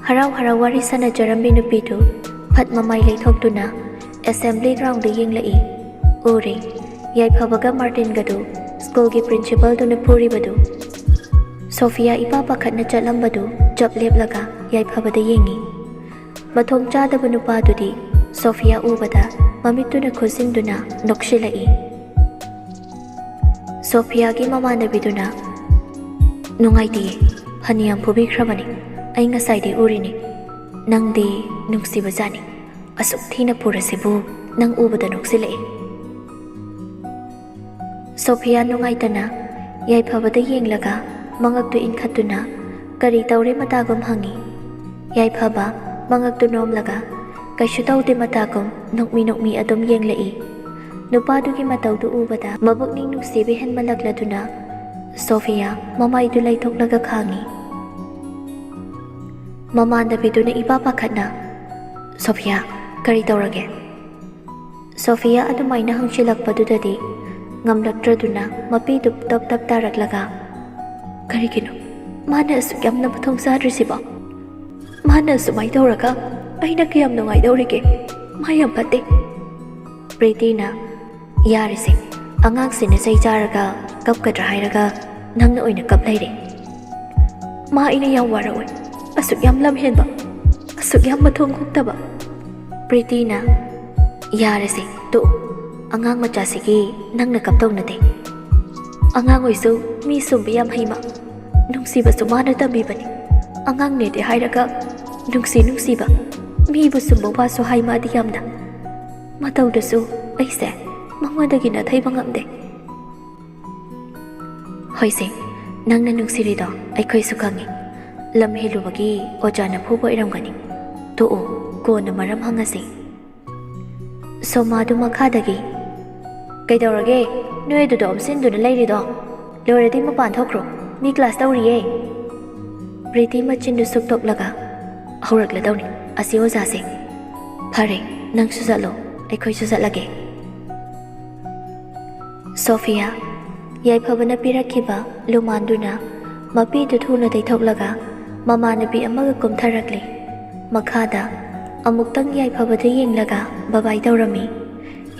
ꯍꯔꯥꯎ ꯍꯔꯥꯎ ꯋꯥꯔꯤ ꯁꯥꯟꯅꯖꯔꯝꯃꯤ ꯅꯨꯄꯤꯗꯨ ꯐꯠ ꯃꯃꯥꯏ ꯂꯩꯊꯣꯛꯇꯨꯅ ꯑꯦꯁꯦꯝꯕ꯭ꯂꯤ ꯒ꯭ꯔꯥꯎꯟꯗ ꯌꯦꯡꯂꯛꯏ꯫ ꯎꯔꯦ, ꯌꯥꯏꯐꯕꯒ ꯃꯥꯔꯇꯤꯟꯒꯗꯨ ꯁ꯭ꯀꯨꯜꯒꯤ ꯄ꯭ꯔꯤꯟꯁꯤꯄꯥꯜꯗꯨꯅ ꯐꯨꯔꯤꯕꯗꯨ꯫ ꯁꯣꯐꯤꯌꯥ ꯏꯄꯥ ꯄꯥꯈꯠꯅ ꯆꯠꯂꯝꯕꯗꯨ ꯆꯞ ꯂꯦꯞꯂꯒ ꯌꯥꯏꯐꯕꯗ ꯌꯦꯡꯉꯤ꯫ ꯃꯊꯣꯡ ꯆꯥꯗꯕ ꯅꯨꯄꯥꯗꯨꯗꯤ ꯁꯣꯐꯤꯌꯥ ꯎꯕꯗ ꯃꯃꯤꯠꯇꯨꯅ ꯈꯨꯖꯤꯟꯗꯨꯅ ꯅꯣꯛꯁꯤꯜꯂꯛꯏ꯫ ꯁꯣꯐꯤꯌꯥꯒꯤ ꯃꯃꯥꯟꯅꯕꯤꯗꯨꯅ, "ꯅꯨꯡꯉꯥꯏꯇꯦꯌꯦ, ꯐꯅꯌꯥꯝ ꯐꯨꯕꯤꯈ꯭ꯔꯕꯅꯤ, ꯑꯩ ꯉꯁꯥꯏꯗꯤ ꯎꯔꯤꯅꯤ꯫ ꯅꯪꯗꯤ ꯅꯨꯡꯁꯤꯕꯖꯥꯠꯅꯤ, ꯑꯁꯨꯛ ꯊꯤꯅ ꯐꯨꯔꯁꯤꯕꯨ ꯅꯪ ꯎꯕꯗ ꯅꯣꯛꯁꯤꯜꯂꯛꯏ꯫" ꯁꯣꯐꯤꯌꯥ ꯅꯨꯡꯉꯥꯏꯇꯅ ꯌꯥꯏꯐꯕꯗ ꯌꯦꯡꯂꯒ ꯃꯉꯛꯇꯨ ꯏꯟꯈꯠꯇꯨꯅ ꯀꯔꯤ ꯇꯧꯔꯦ ꯃꯇꯥꯒꯨꯝ ꯍꯪꯉꯤ꯫ ꯌꯥꯏꯐꯕ ꯃꯉꯛꯇꯨ ꯅꯣꯝꯂꯒ ꯀꯩꯁꯨ ꯇꯧꯗꯦ ꯃꯇꯥꯒꯨꯝ ꯅꯣꯛꯃꯤ ꯅꯣꯛꯃꯤ ꯑꯗꯨꯝ ꯌꯦꯡꯂꯛꯏ꯫ ꯅꯨꯄꯥꯗꯨꯒꯤ ꯃꯇꯧꯗꯨ ꯎꯕꯗ ꯃꯕꯨꯛꯅꯤꯡ ꯅꯨꯡꯁꯤꯕ ꯍꯦꯟꯃꯜꯂꯛꯂꯗꯨꯅ ꯁꯣꯐꯤꯌꯥ ꯃꯃꯥꯏꯗꯨ ꯂꯩꯊꯣꯛꯂꯒ ꯈꯥꯡꯉꯤ꯫ ꯃꯃꯥꯟꯅꯕꯤꯗꯨꯅ ꯏꯄꯥ ꯄꯥꯈꯠꯅ, "ꯁꯣꯐꯤꯌꯥ, ꯀꯔꯤ ꯇꯧꯔꯒꯦ?" ꯁꯣꯐꯤꯌꯥ ꯑꯗꯨꯃꯥꯏꯅ ꯍꯪꯁꯤꯜꯂꯛꯄꯗꯨꯗꯗꯤ ꯉꯝꯂꯛꯇ꯭ꯔꯗꯨꯅ ꯃꯄꯤꯗꯨ ꯇꯞ ꯇꯞ ꯇꯥꯔꯛꯂꯒ, "ꯀꯔꯤꯒꯤꯅꯣ ꯃꯥꯅ ꯑꯁꯨꯛ ꯌꯥꯝꯅ ꯃꯊꯣꯡ ꯆꯥꯗ꯭ꯔꯤꯁꯤꯕꯣ? ꯃꯥꯅ ꯑꯁꯨꯃꯥꯏꯅ ꯇꯧꯔꯒ ꯑꯩꯅ ꯀꯌꯥꯝ ꯅꯨꯡꯉꯥꯏꯗꯧꯔꯤꯒꯦ? ꯃꯥ ꯌꯥꯝ ꯐꯠꯇꯦ꯫" ꯄ꯭ꯔꯤꯇꯤꯅ, "ꯌꯥꯔꯦꯁꯦ, ꯑꯉꯥꯡꯁꯤꯅ ꯆꯩ ꯆꯥꯔꯒ ꯀꯞꯀꯗ꯭ꯔꯥ ꯍꯥꯏꯔꯒ ꯅꯪꯅ ꯑꯣꯏꯅ ꯀꯞ ꯂꯩꯔꯦ꯫ ꯃꯥ ꯑꯩꯅ ꯌꯥꯝ ꯋꯥꯔꯛꯑꯣꯏ, ꯑꯁꯨꯛ ꯌꯥꯝ ꯂꯝ ꯍꯦꯟꯕ, ꯑꯁꯨꯛ ꯌꯥꯝ ꯃꯊꯣꯡ ꯍꯨꯛꯇꯕ꯫" ꯄ꯭ꯔꯤꯇꯤꯅ, "ꯌꯥꯔꯦꯁꯦ, ꯇꯣꯛꯎ꯫ ꯑꯉꯥꯡ ꯃꯆꯥꯁꯤꯒꯤ ꯅꯪꯅ ꯀꯞꯇꯧ ꯅꯠꯇꯦ꯫ ꯑꯉꯥꯡ ꯑꯣꯏꯁꯨ ꯃꯤ ꯁꯨꯝꯕ ꯌꯥꯝ ꯍꯩꯃ꯫ ꯅꯨꯡꯁꯤꯕꯁꯨ ꯃꯥꯅ ꯇꯝꯕꯤꯕꯅꯤ꯫ ꯑꯉꯥꯡꯅꯦꯗꯤ ꯍꯥꯏꯔꯒ ꯅꯨꯡꯁꯤ ꯅꯨꯡꯁꯤꯕ, ꯃꯤꯕꯨ ꯁꯨꯝꯕ ꯋꯥꯁꯨ ꯍꯥꯏ ꯃꯥꯗꯤ ꯌꯥꯝꯅ꯫ ꯃꯇꯧꯗꯁꯨ ꯑꯩꯁꯦ ꯃꯉꯣꯟꯗꯒꯤ ꯅꯥꯊꯩꯕ ꯉꯝꯗꯦ꯫" "ꯍꯣꯏꯁꯦ, ꯅꯪꯅ ꯅꯨꯡꯁꯤꯔꯤꯗꯣ ꯑꯩꯈꯣꯏꯁꯨ ꯈꯪꯉꯤ꯫ ꯂꯝ ꯍꯦꯜꯂꯨꯕꯒꯤ ꯑꯣꯖꯥꯅ ꯐꯨꯕ ꯑꯣꯏꯔꯝꯒꯅꯤ꯫ ꯇꯣꯛꯑꯣ, ꯀꯣꯟꯅ ꯃꯔꯝ ꯍꯪꯉꯁꯤ꯫" ꯁꯣꯃꯥꯗꯨ ꯃꯈꯥꯗꯒꯤ, "ꯀꯩꯗꯧꯔꯒꯦ? ꯅꯣꯏ ꯑꯗꯨꯗ ꯑꯣꯝꯁꯤꯟꯗꯨꯅ ꯂꯩꯔꯤꯗꯣ? ꯂꯣꯏꯔꯗꯤ ꯃꯄꯥꯟ ꯊꯣꯛꯈ꯭ꯔꯣ, ꯃꯤ ꯀ꯭ꯂꯥꯁ ꯇꯧꯔꯤꯌꯦ꯫" ꯄ꯭ꯔꯤꯇꯤ ꯃꯆꯤꯟꯗꯨ ꯁꯨꯛꯇꯣꯛꯂꯒ, "ꯍꯧꯔꯛꯂꯗꯧꯅꯤ ꯑꯁꯤ ꯑꯣꯖꯥꯁꯦ꯫ ꯐꯔꯦ, ꯅꯪꯁꯨ ꯆꯠꯂꯣ, ꯑꯩꯈꯣꯏꯁꯨ ꯆꯠꯂꯒꯦ꯫" ꯁꯣꯐꯤꯌꯥ, ꯌꯥꯏꯐꯕꯅ ꯄꯤꯔꯛꯈꯤꯕ ꯂꯨꯃꯥꯟꯗꯨꯅ ꯃꯄꯤꯗꯨ ꯊꯨꯅ ꯇꯩꯊꯣꯛꯂꯒ ꯃꯃꯥꯟꯅꯕꯤ ꯑꯃꯒ ꯀꯨꯝꯊꯔꯛꯂꯤ꯫ ꯃꯈꯥꯗ ꯑꯃꯨꯛꯇꯪ ꯌꯥꯏꯐꯕꯗꯨ ꯌꯦꯡꯂꯒ ꯕꯕꯥꯏ ꯇꯧꯔꯝꯃꯤ꯫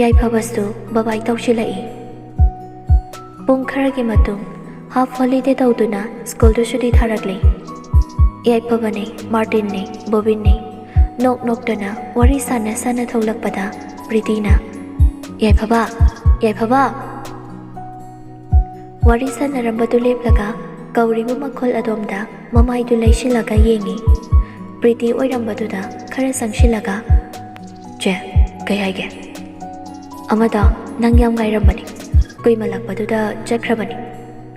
ꯌꯥꯏꯐꯕꯁꯨ ꯕꯕꯥꯏ ꯇꯧꯁꯤꯜꯂꯛꯏ꯫ ꯄꯨꯡ ꯈꯔꯒꯤ ꯃꯇꯨꯡ ꯍꯥꯐ ꯍꯣꯂꯤꯗꯦ ꯇꯧꯗꯨꯅ ꯁ꯭ꯀꯨꯜꯗꯨ ꯁꯨꯇꯤ ꯊꯥꯔꯛꯂꯤ꯫ ꯌꯥꯏꯐꯕꯅꯦ, ꯃꯥꯔꯇꯤꯟꯅꯦ, ꯕꯣꯕꯤꯟꯅꯦ ꯅꯣꯛ ꯅꯣꯛꯇꯅ ꯋꯥꯔꯤ ꯁꯥꯟꯅ ꯁꯥꯟꯅ ꯊꯣꯛꯂꯛꯄꯗ ꯄ꯭ꯔꯤꯇꯤꯅ, "ꯌꯥꯏꯐꯕ, ꯌꯥꯏꯐꯕ!" ꯋꯥꯔꯤ ꯁꯥꯟꯅꯔꯝꯕꯗꯨ ꯂꯦꯞꯂꯒ ꯀꯧꯔꯤꯕ ꯃꯈꯣꯜ ꯑꯗꯣꯝꯗ ꯃꯃꯥꯏꯗꯨ ꯂꯩꯁꯤꯜꯂꯒ ꯌꯦꯡꯉꯤ꯫ ꯄ꯭ꯔꯤꯇꯤ ꯑꯣꯏꯔꯝꯕꯗꯨꯗ ꯈꯔ ꯆꯪꯁꯤꯜꯂꯒ, "ꯆꯦ, ꯀꯩ ꯍꯥꯏꯒꯦ?" "ꯑꯃꯗꯣ ꯅꯪ ꯌꯥꯝ ꯉꯥꯏꯔꯝꯕꯅꯤ, ꯀꯨꯏꯃꯜꯂꯛꯄꯗꯨꯗ ꯆꯠꯈ꯭ꯔꯕꯅꯤ꯫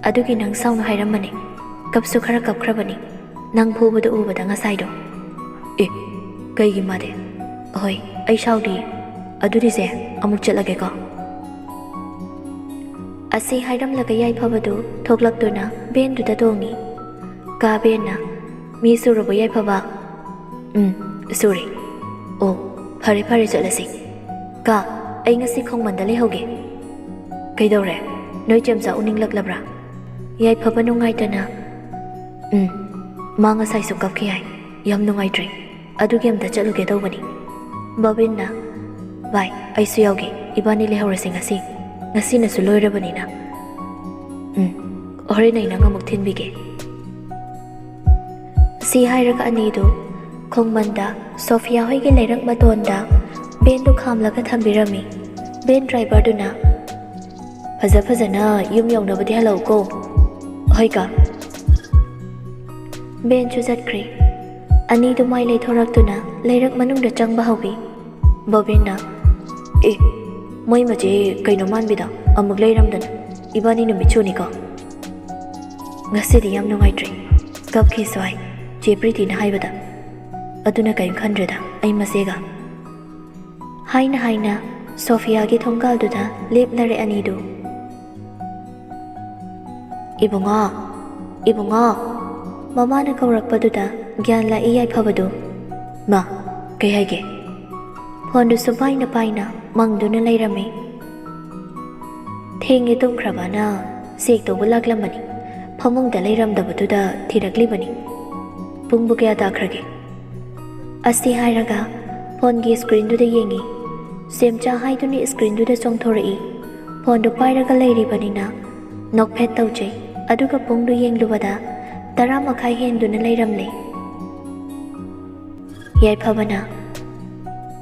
ꯑꯗꯨꯒꯤ ꯅꯪ ꯁꯥꯎꯅ ꯍꯥꯏꯔꯝꯕꯅꯤ꯫ ꯀꯞꯁꯨ ꯈꯔ ꯀꯞꯈ꯭ꯔꯕꯅꯤ ꯅꯪ ꯐꯨꯕꯗꯨ ꯎꯕꯗ ꯉꯁꯥꯏꯗꯣ꯫" "ꯑꯦ, ꯀꯩꯒꯤ ꯃꯥꯗꯤ?" "ꯑꯍꯣꯏ, ꯑꯩ ꯁꯥꯎꯗꯤꯌꯦ꯫ ꯑꯗꯨꯗꯤ ꯆꯦ, ꯑꯃꯨꯛ ꯆꯠꯂꯒꯦꯀꯣ꯫" ꯑꯁꯤ ꯍꯥꯏꯔꯝꯂꯒ ꯌꯥꯏꯐꯕꯗꯨ ꯊꯣꯛꯂꯛꯇꯨꯅ ꯚꯦꯟꯗꯨꯗ ꯇꯣꯡꯉꯤ꯫ ꯀꯥ ꯚꯦꯟꯅ, "ꯃꯤ ꯁꯨꯔꯕꯣ ꯌꯥꯏꯐꯕ?" "ꯎꯝ, ꯁꯨꯔꯦ꯫" "ꯑꯣ, ꯐꯔꯦ ꯐꯔꯦ, ꯆꯠꯂꯁꯤ꯫" "ꯀꯥ, ꯑꯩ ꯉꯁꯤ ꯈꯣꯡꯃꯟꯗ ꯂꯩꯍꯧꯒꯦ꯫" "ꯀꯩꯗꯧꯔꯦ? ꯅꯣꯏ ꯆꯦꯝꯆꯥ ꯎꯅꯤꯡꯂꯛꯂꯕ꯭ꯔꯥ?" ꯌꯥꯏꯐꯕ ꯅꯨꯡꯉꯥꯏꯇꯅ, "ꯎꯝ, ꯃꯥ ꯉꯁꯥꯏꯁꯨ ꯀꯞꯈꯤ ꯍꯥꯏ꯫ ꯌꯥꯝ ꯅꯨꯡꯉꯥꯏꯇ꯭ꯔꯦ꯫ ꯑꯗꯨꯒꯤ ꯑꯝꯇ ꯆꯠꯂꯨꯒꯦ ꯇꯧꯕꯅꯤ꯫" ꯕꯣꯕꯤꯟꯅ, "ꯚꯥꯏ, ꯑꯩꯁꯨ ꯌꯥꯎꯒꯦ꯫ ꯏꯕꯥꯅꯤ ꯂꯩꯍꯧꯔꯁꯤ ꯉꯁꯤ꯫ ꯉꯁꯤꯅꯁꯨ ꯂꯣꯏꯔꯕꯅꯤꯅ꯫" "ꯎꯝ, ꯍꯣꯔꯦꯟ ꯑꯩ ꯅꯪ ꯑꯃꯨꯛ ꯊꯤꯟꯕꯤꯒꯦ꯫" ꯁꯤ ꯍꯥꯏꯔꯒ ꯑꯅꯤꯗꯨ ꯈꯣꯡꯃꯟꯗ ꯁꯣꯐꯤꯌꯥ ꯍꯣꯏꯒꯤ ꯂꯩꯔꯛ ꯃꯇꯣꯟꯗ ꯚꯦꯟꯗꯨ ꯈꯥꯝꯂꯒ ꯊꯝꯕꯤꯔꯝꯃꯤ꯫ ꯚꯦꯟ ꯗ꯭ꯔꯥꯏꯚꯔꯗꯨꯅ, "ꯐꯖ ꯐꯖꯅ ꯌꯨꯝ ꯌꯧꯅꯕꯗꯤ ꯍꯜꯂꯛꯎꯀꯣ꯫" "ꯍꯣꯏ ꯀꯥ꯫" ꯚꯦꯟꯁꯨ ꯆꯠꯈ꯭ꯔꯦ꯫ ꯑꯅꯤꯗꯨ ꯃꯥꯏ ꯂꯩꯊꯣꯔꯛꯇꯨꯅ ꯂꯩꯔꯛ ꯃꯅꯨꯡꯗ ꯆꯪꯕ ꯍꯧꯏ꯫ ꯕꯣꯕꯤꯟꯅ, "ꯑꯦ, ꯃꯣꯏ ꯃꯆꯦ ꯀꯩꯅꯣ ꯃꯥꯟꯕꯤꯗ ꯑꯃꯨꯛ ꯂꯩꯔꯝꯗꯅ꯫ ꯏꯕꯥꯅꯤ ꯅꯨꯃꯤꯠ ꯁꯨꯅꯤꯀꯣ꯫" "ꯉꯁꯤꯗꯤ ꯌꯥꯝ ꯅꯨꯡꯉꯥꯏꯇ꯭ꯔꯦ꯫ ꯀꯞꯈꯤꯁꯨ ꯍꯥꯏ, ꯆꯦ ꯄ꯭ꯔꯤꯇꯤꯅ ꯍꯥꯏꯕꯗ꯫ ꯑꯗꯨꯅ ꯀꯔꯤꯝ ꯈꯟꯗ꯭ꯔꯦꯗ ꯑꯩ ꯃꯆꯦꯒ꯫" ꯍꯥꯏꯅ ꯍꯥꯏꯅ ꯁꯣꯐꯤꯌꯥꯒꯤ ꯊꯣꯡꯒꯥꯜꯗꯨꯗ ꯂꯦꯞꯅꯔꯦ ꯑꯅꯤꯗꯨ꯫ "ꯏꯕꯨꯡꯉꯣ, ꯏꯕꯨꯡꯉꯣ!" ꯃꯃꯥꯅ ꯀꯧꯔꯛꯄꯗꯨꯗ ꯒ꯭ꯌꯥꯟ ꯂꯥꯛꯏ ꯌꯥꯏꯐꯕꯗꯨ꯫ "ꯃꯥ, ꯀꯩ ꯍꯥꯏꯒꯦ?" ꯐꯣꯟꯗꯨꯁꯨ ꯄꯥꯏꯅ ꯄꯥꯏꯅ ꯃꯪꯗꯨꯅ ꯂꯩꯔꯝꯃꯤ꯫ "ꯊꯦꯡꯉꯦ ꯇꯨꯝꯈ꯭ꯔꯕꯅ ꯆꯦꯛ ꯇꯧꯕ ꯂꯥꯛꯂꯝꯕꯅꯤ꯫ ꯐꯃꯨꯡꯗ ꯂꯩꯔꯝꯗꯕꯗꯨꯗ ꯊꯤꯔꯛꯂꯤꯕꯅꯤ꯫ ꯄꯨꯡꯕꯨ ꯀꯌꯥ ꯇꯥꯈ꯭ꯔꯒꯦ?" ꯑꯁꯤ ꯍꯥꯏꯔꯒ ꯐꯣꯟꯒꯤ ꯁ꯭ꯀ꯭ꯔꯤꯟꯗꯨꯗ ꯌꯦꯡꯉꯤ꯫ ꯆꯦꯝꯆꯥ ꯍꯥꯏꯗꯨꯅ ꯁ꯭ꯀ꯭ꯔꯤꯟꯗꯨꯗ ꯆꯣꯡꯊꯣꯔꯛꯏ꯫ ꯐꯣꯟꯗꯨ ꯄꯥꯏꯔꯒ ꯂꯩꯔꯤꯕꯅꯤꯅ ꯅꯣꯛꯐꯦꯠ ꯇꯧꯖꯩ꯫ ꯑꯗꯨꯒ ꯄꯨꯡꯗꯨ ꯌꯦꯡꯂꯨꯕꯗ ꯇꯔꯥ ꯃꯈꯥꯏ ꯍꯦꯟꯗꯨꯅ ꯂꯩꯔꯝꯂꯦ꯫ ꯌꯥꯏꯐꯕꯅ,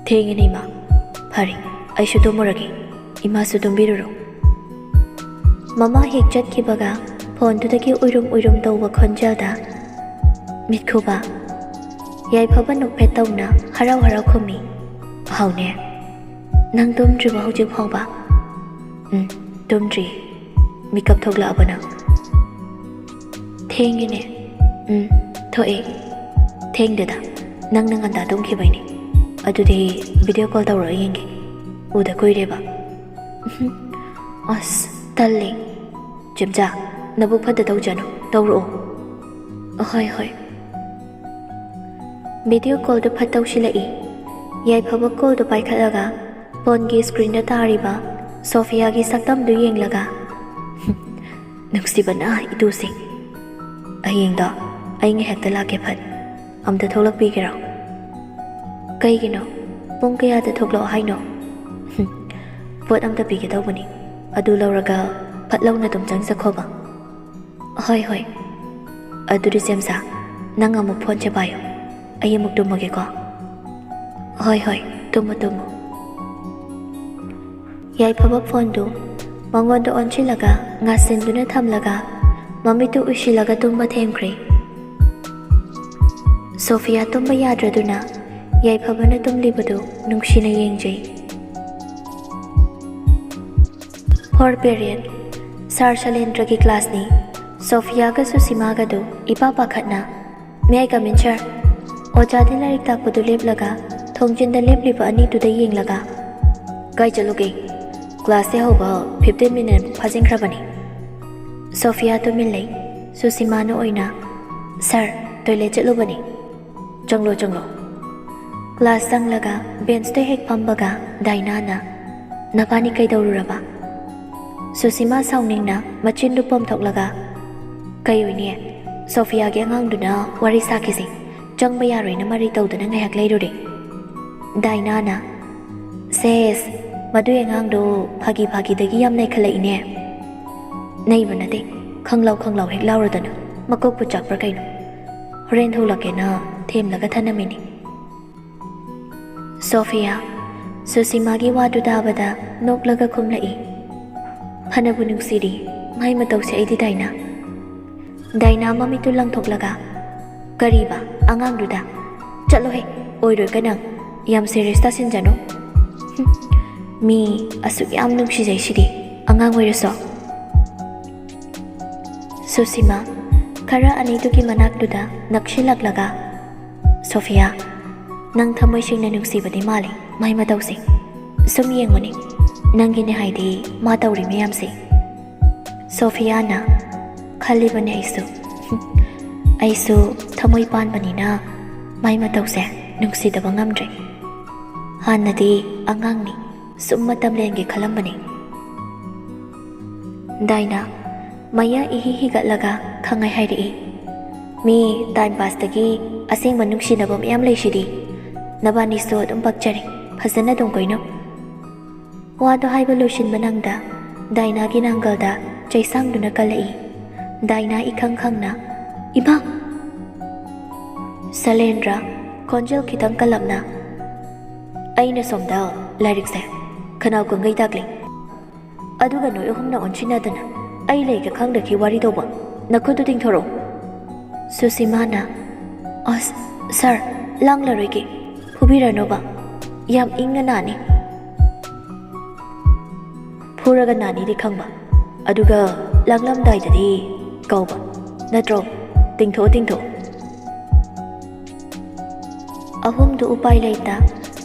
"ꯊꯦꯡꯉꯦꯅꯦ ꯏꯃꯥ꯫ ꯐꯔꯦ, ꯑꯩꯁꯨ ꯇꯨꯝꯃꯨꯔꯒꯦ꯫ ꯏꯃꯥꯁꯨ ꯇꯨꯝꯕꯤꯔꯨꯔꯣ꯫" ꯃꯃꯥ ꯍꯦꯛ ꯆꯠꯈꯤꯕꯒ ꯐꯣꯟꯗꯨꯗꯒꯤ ꯎꯏꯔꯨꯝ ꯎꯏꯔꯨꯝ ꯇꯧꯕ ꯈꯣꯟꯖꯦꯜꯗ, "ꯃꯤꯠꯈꯨꯕ?" ꯌꯥꯏꯐꯕ ꯅꯣꯛꯐꯦꯠ ꯇꯧꯅ ꯍꯔꯥꯎ ꯍꯔꯥꯎ ꯈꯨꯝꯃꯤ꯫ "ꯍꯥꯎꯅꯦ꯫ ꯅꯪ ꯇꯨꯝꯗ꯭ꯔꯤꯕꯣ ꯍꯧꯖꯤꯛ ꯐꯥꯎꯕ?" "ꯎꯝ, ꯇꯨꯝꯗ꯭ꯔꯤ꯫ ꯃꯤꯀꯞ ꯊꯣꯛꯂꯛꯑꯕ ꯅꯪ?" "ꯊꯦꯡꯉꯦꯅꯦ꯫" "ꯎꯝ, ꯊꯣꯛꯑꯦ꯫ ꯊꯦꯡꯗꯦꯗ, ꯅꯪꯅ ꯉꯟꯇꯥ ꯇꯨꯝꯈꯤꯕꯩꯅꯦ꯫ ꯑꯗꯨꯗꯤ ꯚꯤꯗꯤꯑꯣ ꯀꯣꯜ ꯇꯧꯔꯛꯑ ꯌꯦꯡꯒꯦ꯫ ꯎꯗ ꯀꯨꯏꯔꯦꯕ꯫" "ꯑꯁ, ꯇꯜꯂꯦ꯫" "ꯆꯦꯝꯆꯥ, ꯅꯕꯨꯛ ꯐꯠꯇ ꯇꯧꯖꯅꯨ, ꯇꯧꯔꯛꯑꯣ꯫" "ꯍꯣꯏ, ꯍꯣꯏ꯫" ꯚꯤꯗꯤꯑꯣ ꯀꯣꯜꯗꯨ ꯐꯠ ꯇꯧꯁꯤꯜꯂꯛꯏ꯫ ꯌꯥꯏꯐꯕ ꯀꯣꯜꯗꯨ ꯄꯥꯏꯈꯠꯂꯒ ꯐꯣꯟꯒꯤ ꯁ꯭ꯀ꯭ꯔꯤꯟꯗ ꯇꯥꯔꯤꯕ ꯁꯣꯐꯤꯌꯥꯒꯤ ꯁꯛꯇꯝꯗꯨ ꯌꯦꯡꯂꯒ, "ꯅꯨꯡꯁꯤꯕꯅ ꯏꯇꯨꯁꯤꯡ꯫ ꯍꯌꯦꯡꯗꯣ ꯑꯩ ꯉꯥꯏꯍꯥꯛꯇ ꯂꯥꯛꯀꯦ ꯐꯠ꯫ ꯑꯝꯇ ꯊꯣꯛꯂꯛꯄꯤꯒꯦꯔꯣ?" "ꯀꯩꯒꯤꯅꯣ? ꯄꯨꯡ ꯀꯌꯥꯗ ꯊꯣꯛꯂꯛꯑꯣ ꯍꯥꯏꯅꯣ?" "ꯄꯣꯠ ꯑꯝꯇ ꯄꯤꯒꯦ ꯇꯧꯕꯅꯤ꯫ ꯑꯗꯨ ꯂꯧꯔꯒ ꯐꯠ ꯂꯥꯎꯅ ꯑꯗꯨꯝ ꯆꯪꯖꯈꯣꯕ꯫" "ꯍꯣꯏ, ꯍꯣꯏ꯫ ꯑꯗꯨꯗꯤ ꯆꯦꯝꯆꯥ, ꯅꯪ ꯑꯃꯨꯛ ꯐꯣꯟꯁꯦ ꯄꯥꯏꯌꯨ꯫ ꯑꯩ ꯑꯃꯨꯛ ꯇꯨꯝꯃꯒꯦꯀꯣ꯫" "ꯍꯣꯏ, ꯍꯣꯏ, ꯇꯨꯝꯃꯨ, ꯇꯨꯝꯃꯨ꯫" ꯌꯥꯏꯐꯕ ꯐꯣꯟꯗꯨ ꯃꯉꯣꯟꯗ ꯑꯣꯟꯁꯤꯜꯂꯒ ꯉꯥꯁꯤꯟꯗꯨꯅ ꯊꯝꯂꯒ ꯃꯃꯤꯠꯇꯨ ꯎꯏꯁꯤꯜꯂꯒ ꯇꯨꯝꯕ ꯊꯦꯝꯈ꯭ꯔꯦ꯫ ꯁꯣꯐꯤꯌꯥ ꯇꯨꯝꯕ ꯌꯥꯗ꯭ꯔꯗꯨꯅ ꯌꯥꯏꯐꯕꯅ ꯇꯨꯝꯂꯤꯕꯗꯨ ꯅꯨꯡꯁꯤꯅ ꯌꯦꯡꯖꯩ꯫ Four period, ꯁꯥꯔ ꯁꯂꯦꯟꯗ꯭ꯔꯒꯤ ꯀ꯭ꯂꯥꯁꯅꯤ꯫ ꯁꯣꯐꯤꯌꯥꯒ ꯁꯨꯁꯤꯃꯥꯒꯗꯨ ꯏꯄꯥ ꯄꯥꯈꯠꯅ, "May I come in, sir?" ꯑꯣꯖꯥꯗꯤ ꯂꯥꯏꯔꯤꯛ ꯇꯥꯛꯄꯗꯨ ꯂꯦꯞꯂꯒ ꯊꯣꯡꯖꯤꯟꯗ ꯂꯦꯞꯂꯤꯕ ꯑꯅꯤꯗꯨꯗ ꯌꯦꯡꯂꯒ, "ꯀꯥꯏ ꯆꯠꯂꯨꯒꯦ? ꯀ꯭ꯂꯥꯁꯁꯦ ꯍꯧꯕ fifteen minute ꯐꯥꯖꯤꯟꯈ꯭ꯔꯕꯅꯤ꯫" ꯁꯣꯐꯤꯌꯥ ꯇꯨꯃꯤꯟ ꯂꯩ꯫ ꯁꯨꯁꯤꯃꯥꯅ ꯑꯣꯏꯅ, "ꯁꯥꯔ, ꯇꯣꯏꯂꯦꯠ ꯆꯠꯂꯨꯕꯅꯤ꯫ ꯆꯪꯂꯣ, ꯆꯪꯂꯣ꯫" ꯀ꯭ꯂꯥꯁ ꯆꯪꯂꯒ ꯕꯦꯟꯁꯇ ꯍꯦꯛ ꯐꯝꯕꯒ ꯗꯥꯏꯅꯥꯅ, "ꯅꯕꯥꯅꯤ ꯀꯩꯗꯧꯔꯨꯔꯕ?" ꯁꯨꯁꯤꯃꯥ ꯁꯥꯎꯅꯤꯡꯅ ꯃꯆꯤꯟꯗꯨ ꯄꯣꯝꯊꯣꯛꯂꯒ, "ꯀꯩ ꯑꯣꯏꯅꯤ? ꯁꯣꯐꯤꯌꯥꯒꯤ ꯑꯉꯥꯡꯗꯨꯅ ꯋꯥꯔꯤ ꯁꯥꯈꯤꯁꯤ꯫ ꯆꯪꯕ ꯌꯥꯔꯣꯏꯅ ꯃꯔꯩ ꯇꯧꯗꯨꯅ ꯉꯥꯏꯍꯥꯛ ꯂꯩꯔꯨꯔꯦ꯫" ꯗꯥꯏꯅꯥꯅ, "ꯁꯦꯁ, ꯃꯗꯨꯏ ꯑꯉꯥꯡꯗꯣ ꯐꯥꯒꯤ ꯐꯥꯒꯤꯗꯒꯤ ꯌꯥꯝ ꯅꯩꯈꯠꯂꯛꯏꯅꯦ꯫" "ꯅꯩꯕ ꯅꯠꯇꯦ, ꯈꯪꯂꯥꯎ ꯈꯪꯂꯥꯎ ꯍꯦꯛ ꯂꯥꯎꯔꯗꯅ, ꯃꯀꯣꯛꯄꯨ ꯆꯥꯛꯄ꯭ꯔꯥ ꯀꯩꯅꯣ? ꯍꯣꯔꯦꯟ ꯊꯣꯛꯂꯛꯀꯦꯅ ꯊꯦꯝꯂꯒ ꯊꯅꯝꯃꯤꯅꯤ꯫" ꯁꯣꯐꯤꯌꯥ, ꯁꯨꯁꯤꯃꯥꯒꯤ ꯋꯥꯗꯨ ꯇꯥꯕꯗ ꯅꯣꯛꯂꯒ ꯈꯨꯝꯂꯛꯏ꯫ "ꯐꯅꯕꯨ ꯅꯨꯡꯁꯤꯔꯤ ꯃꯥꯏ ꯃꯇꯧꯁꯦ ꯑꯩꯗꯤ, ꯗꯥꯏꯅꯥ꯫" ꯗꯥꯏꯅꯥ ꯃꯃꯤꯠꯇꯨ ꯂꯪꯊꯣꯛꯂꯒ, "ꯀꯔꯤꯕ? ꯑꯉꯥꯡꯗꯨꯗ? ꯆꯠꯂꯣꯍꯦ, ꯑꯣꯏꯔꯣꯏꯀ ꯅꯪ꯫ ꯌꯥꯝ ꯁꯦꯔꯤꯌꯁ ꯇꯥꯁꯤꯟꯖꯅꯨ꯫ ꯍꯨꯝ, ꯃꯤ ꯑꯁꯨꯛ ꯌꯥꯝ ꯅꯨꯡꯁꯤꯖꯩꯁꯤꯗꯤ, ꯑꯉꯥꯡ ꯑꯣꯏꯔꯁꯨ꯫" ꯁꯨꯁꯤꯃꯥ, ꯈꯔ ꯑꯅꯤꯗꯨꯒꯤ ꯃꯅꯥꯛꯇꯨꯗ ꯅꯛꯁꯤꯜꯂꯛꯂꯒ, "ꯁꯣꯐꯤꯌꯥ, ꯅꯪ ꯊꯃꯣꯏ ꯁꯦꯡꯅ ꯅꯨꯡꯁꯤꯕꯗꯤ ꯃꯥꯜꯂꯤ, ꯃꯥꯏ ꯃꯇꯧꯁꯦ꯫ ꯁꯨꯝ ꯌꯦꯡꯉꯨꯅꯦ, ꯅꯪꯒꯤꯅꯦ ꯍꯥꯏꯗꯤ ꯃꯥ ꯇꯧꯔꯤ ꯃꯌꯥꯝꯁꯦ꯫" ꯁꯣꯐꯤꯌꯥꯅ, "ꯈꯜꯂꯤꯕꯅꯦ ꯑꯩꯁꯨ꯫ ꯑꯩꯁꯨ ꯊꯃꯣꯏ ꯄꯥꯟꯕꯅꯤꯅ ꯃꯥꯏ ꯃꯇꯧꯁꯦ ꯅꯨꯡꯁꯤꯗꯕ ꯉꯝꯗ꯭ꯔꯦ꯫ ꯍꯥꯟꯅꯗꯤ ꯑꯉꯥꯡꯅꯤ, ꯁꯨꯝ ꯃꯇꯝ ꯂꯦꯟꯒꯦ ꯈꯜꯂꯝꯕꯅꯤ꯫" ꯗꯥꯏꯅꯥ, ꯃꯌꯥ ꯏꯍꯤ ꯍꯤꯒꯠꯂꯒ ꯈꯪꯉꯩ ꯍꯥꯏꯔꯛꯏ, "ꯃꯤ ꯇꯥꯏꯝ ꯄꯥꯁꯇꯒꯤ ꯑꯁꯦꯡꯕ ꯅꯨꯡꯁꯤꯅꯕ ꯃꯌꯥꯝ ꯂꯩꯁꯤꯗꯤ꯫ ꯅꯕꯥꯅꯤꯁꯨ ꯑꯗꯨꯝ ꯄꯛꯆꯔꯦ, ꯐꯖꯅ ꯑꯗꯨꯝ ꯀꯣꯏꯅꯧ꯫" ꯋꯥꯗꯣ ꯍꯥꯏꯕ ꯂꯣꯏꯁꯤꯟꯕ ꯅꯪꯗ ꯗꯥꯏꯅꯥꯒꯤ ꯅꯥꯡꯒꯜꯗ ꯆꯩꯁꯥꯡꯗꯨꯅ ꯀꯜꯂꯛꯏ꯫ ꯗꯥꯏꯅꯥ ꯏꯈꯪ ꯈꯪꯅ, "ꯏꯃꯥ!" ꯁꯂꯦꯟꯗ꯭ꯔ, ꯈꯣꯟꯖꯦꯜ ꯈꯤꯇꯪ ꯀꯜꯂꯞꯅ, "ꯑꯩꯅ ꯁꯣꯝꯗ ꯂꯥꯏꯔꯤꯛꯁꯦ ꯈꯅꯥꯎ ꯀꯪꯒꯩ ꯇꯥꯛꯂꯤ, ꯑꯗꯨꯒ ꯅꯣꯏ ꯑꯍꯨꯝꯅ ꯑꯣꯟꯁꯤꯟꯅꯗꯅ ꯑꯩ ꯂꯩꯒ ꯈꯪꯗꯈꯩ ꯋꯥꯔꯤ ꯇꯧꯕ꯫ ꯅꯈꯨꯠꯇꯨ ꯇꯤꯡꯊꯣꯔꯛꯎ꯫" ꯁꯨꯁꯤꯃꯥꯅ, "ꯑꯁ, ꯁꯥꯔ, ꯂꯥꯡꯂꯔꯣꯏꯒꯦ, ꯐꯨꯕꯤꯔꯅꯨꯕ, ꯌꯥꯝ ꯏꯪꯅ ꯅꯥꯅꯤ꯫" "ꯐꯨꯔꯒ ꯅꯥꯅꯤꯗꯤ ꯈꯪꯕ, ꯑꯗꯨꯒ ꯂꯥꯡꯂꯝꯗꯥꯏꯗꯗꯤ ꯀꯧꯕ, ꯅꯠꯇ꯭ꯔꯣ? ꯇꯤꯡꯊꯣꯛꯑꯣ, ꯇꯤꯡꯊꯣꯛꯑꯣ꯫" ꯑꯍꯨꯝꯗꯨ ꯎꯄꯥꯏ ꯂꯩꯇ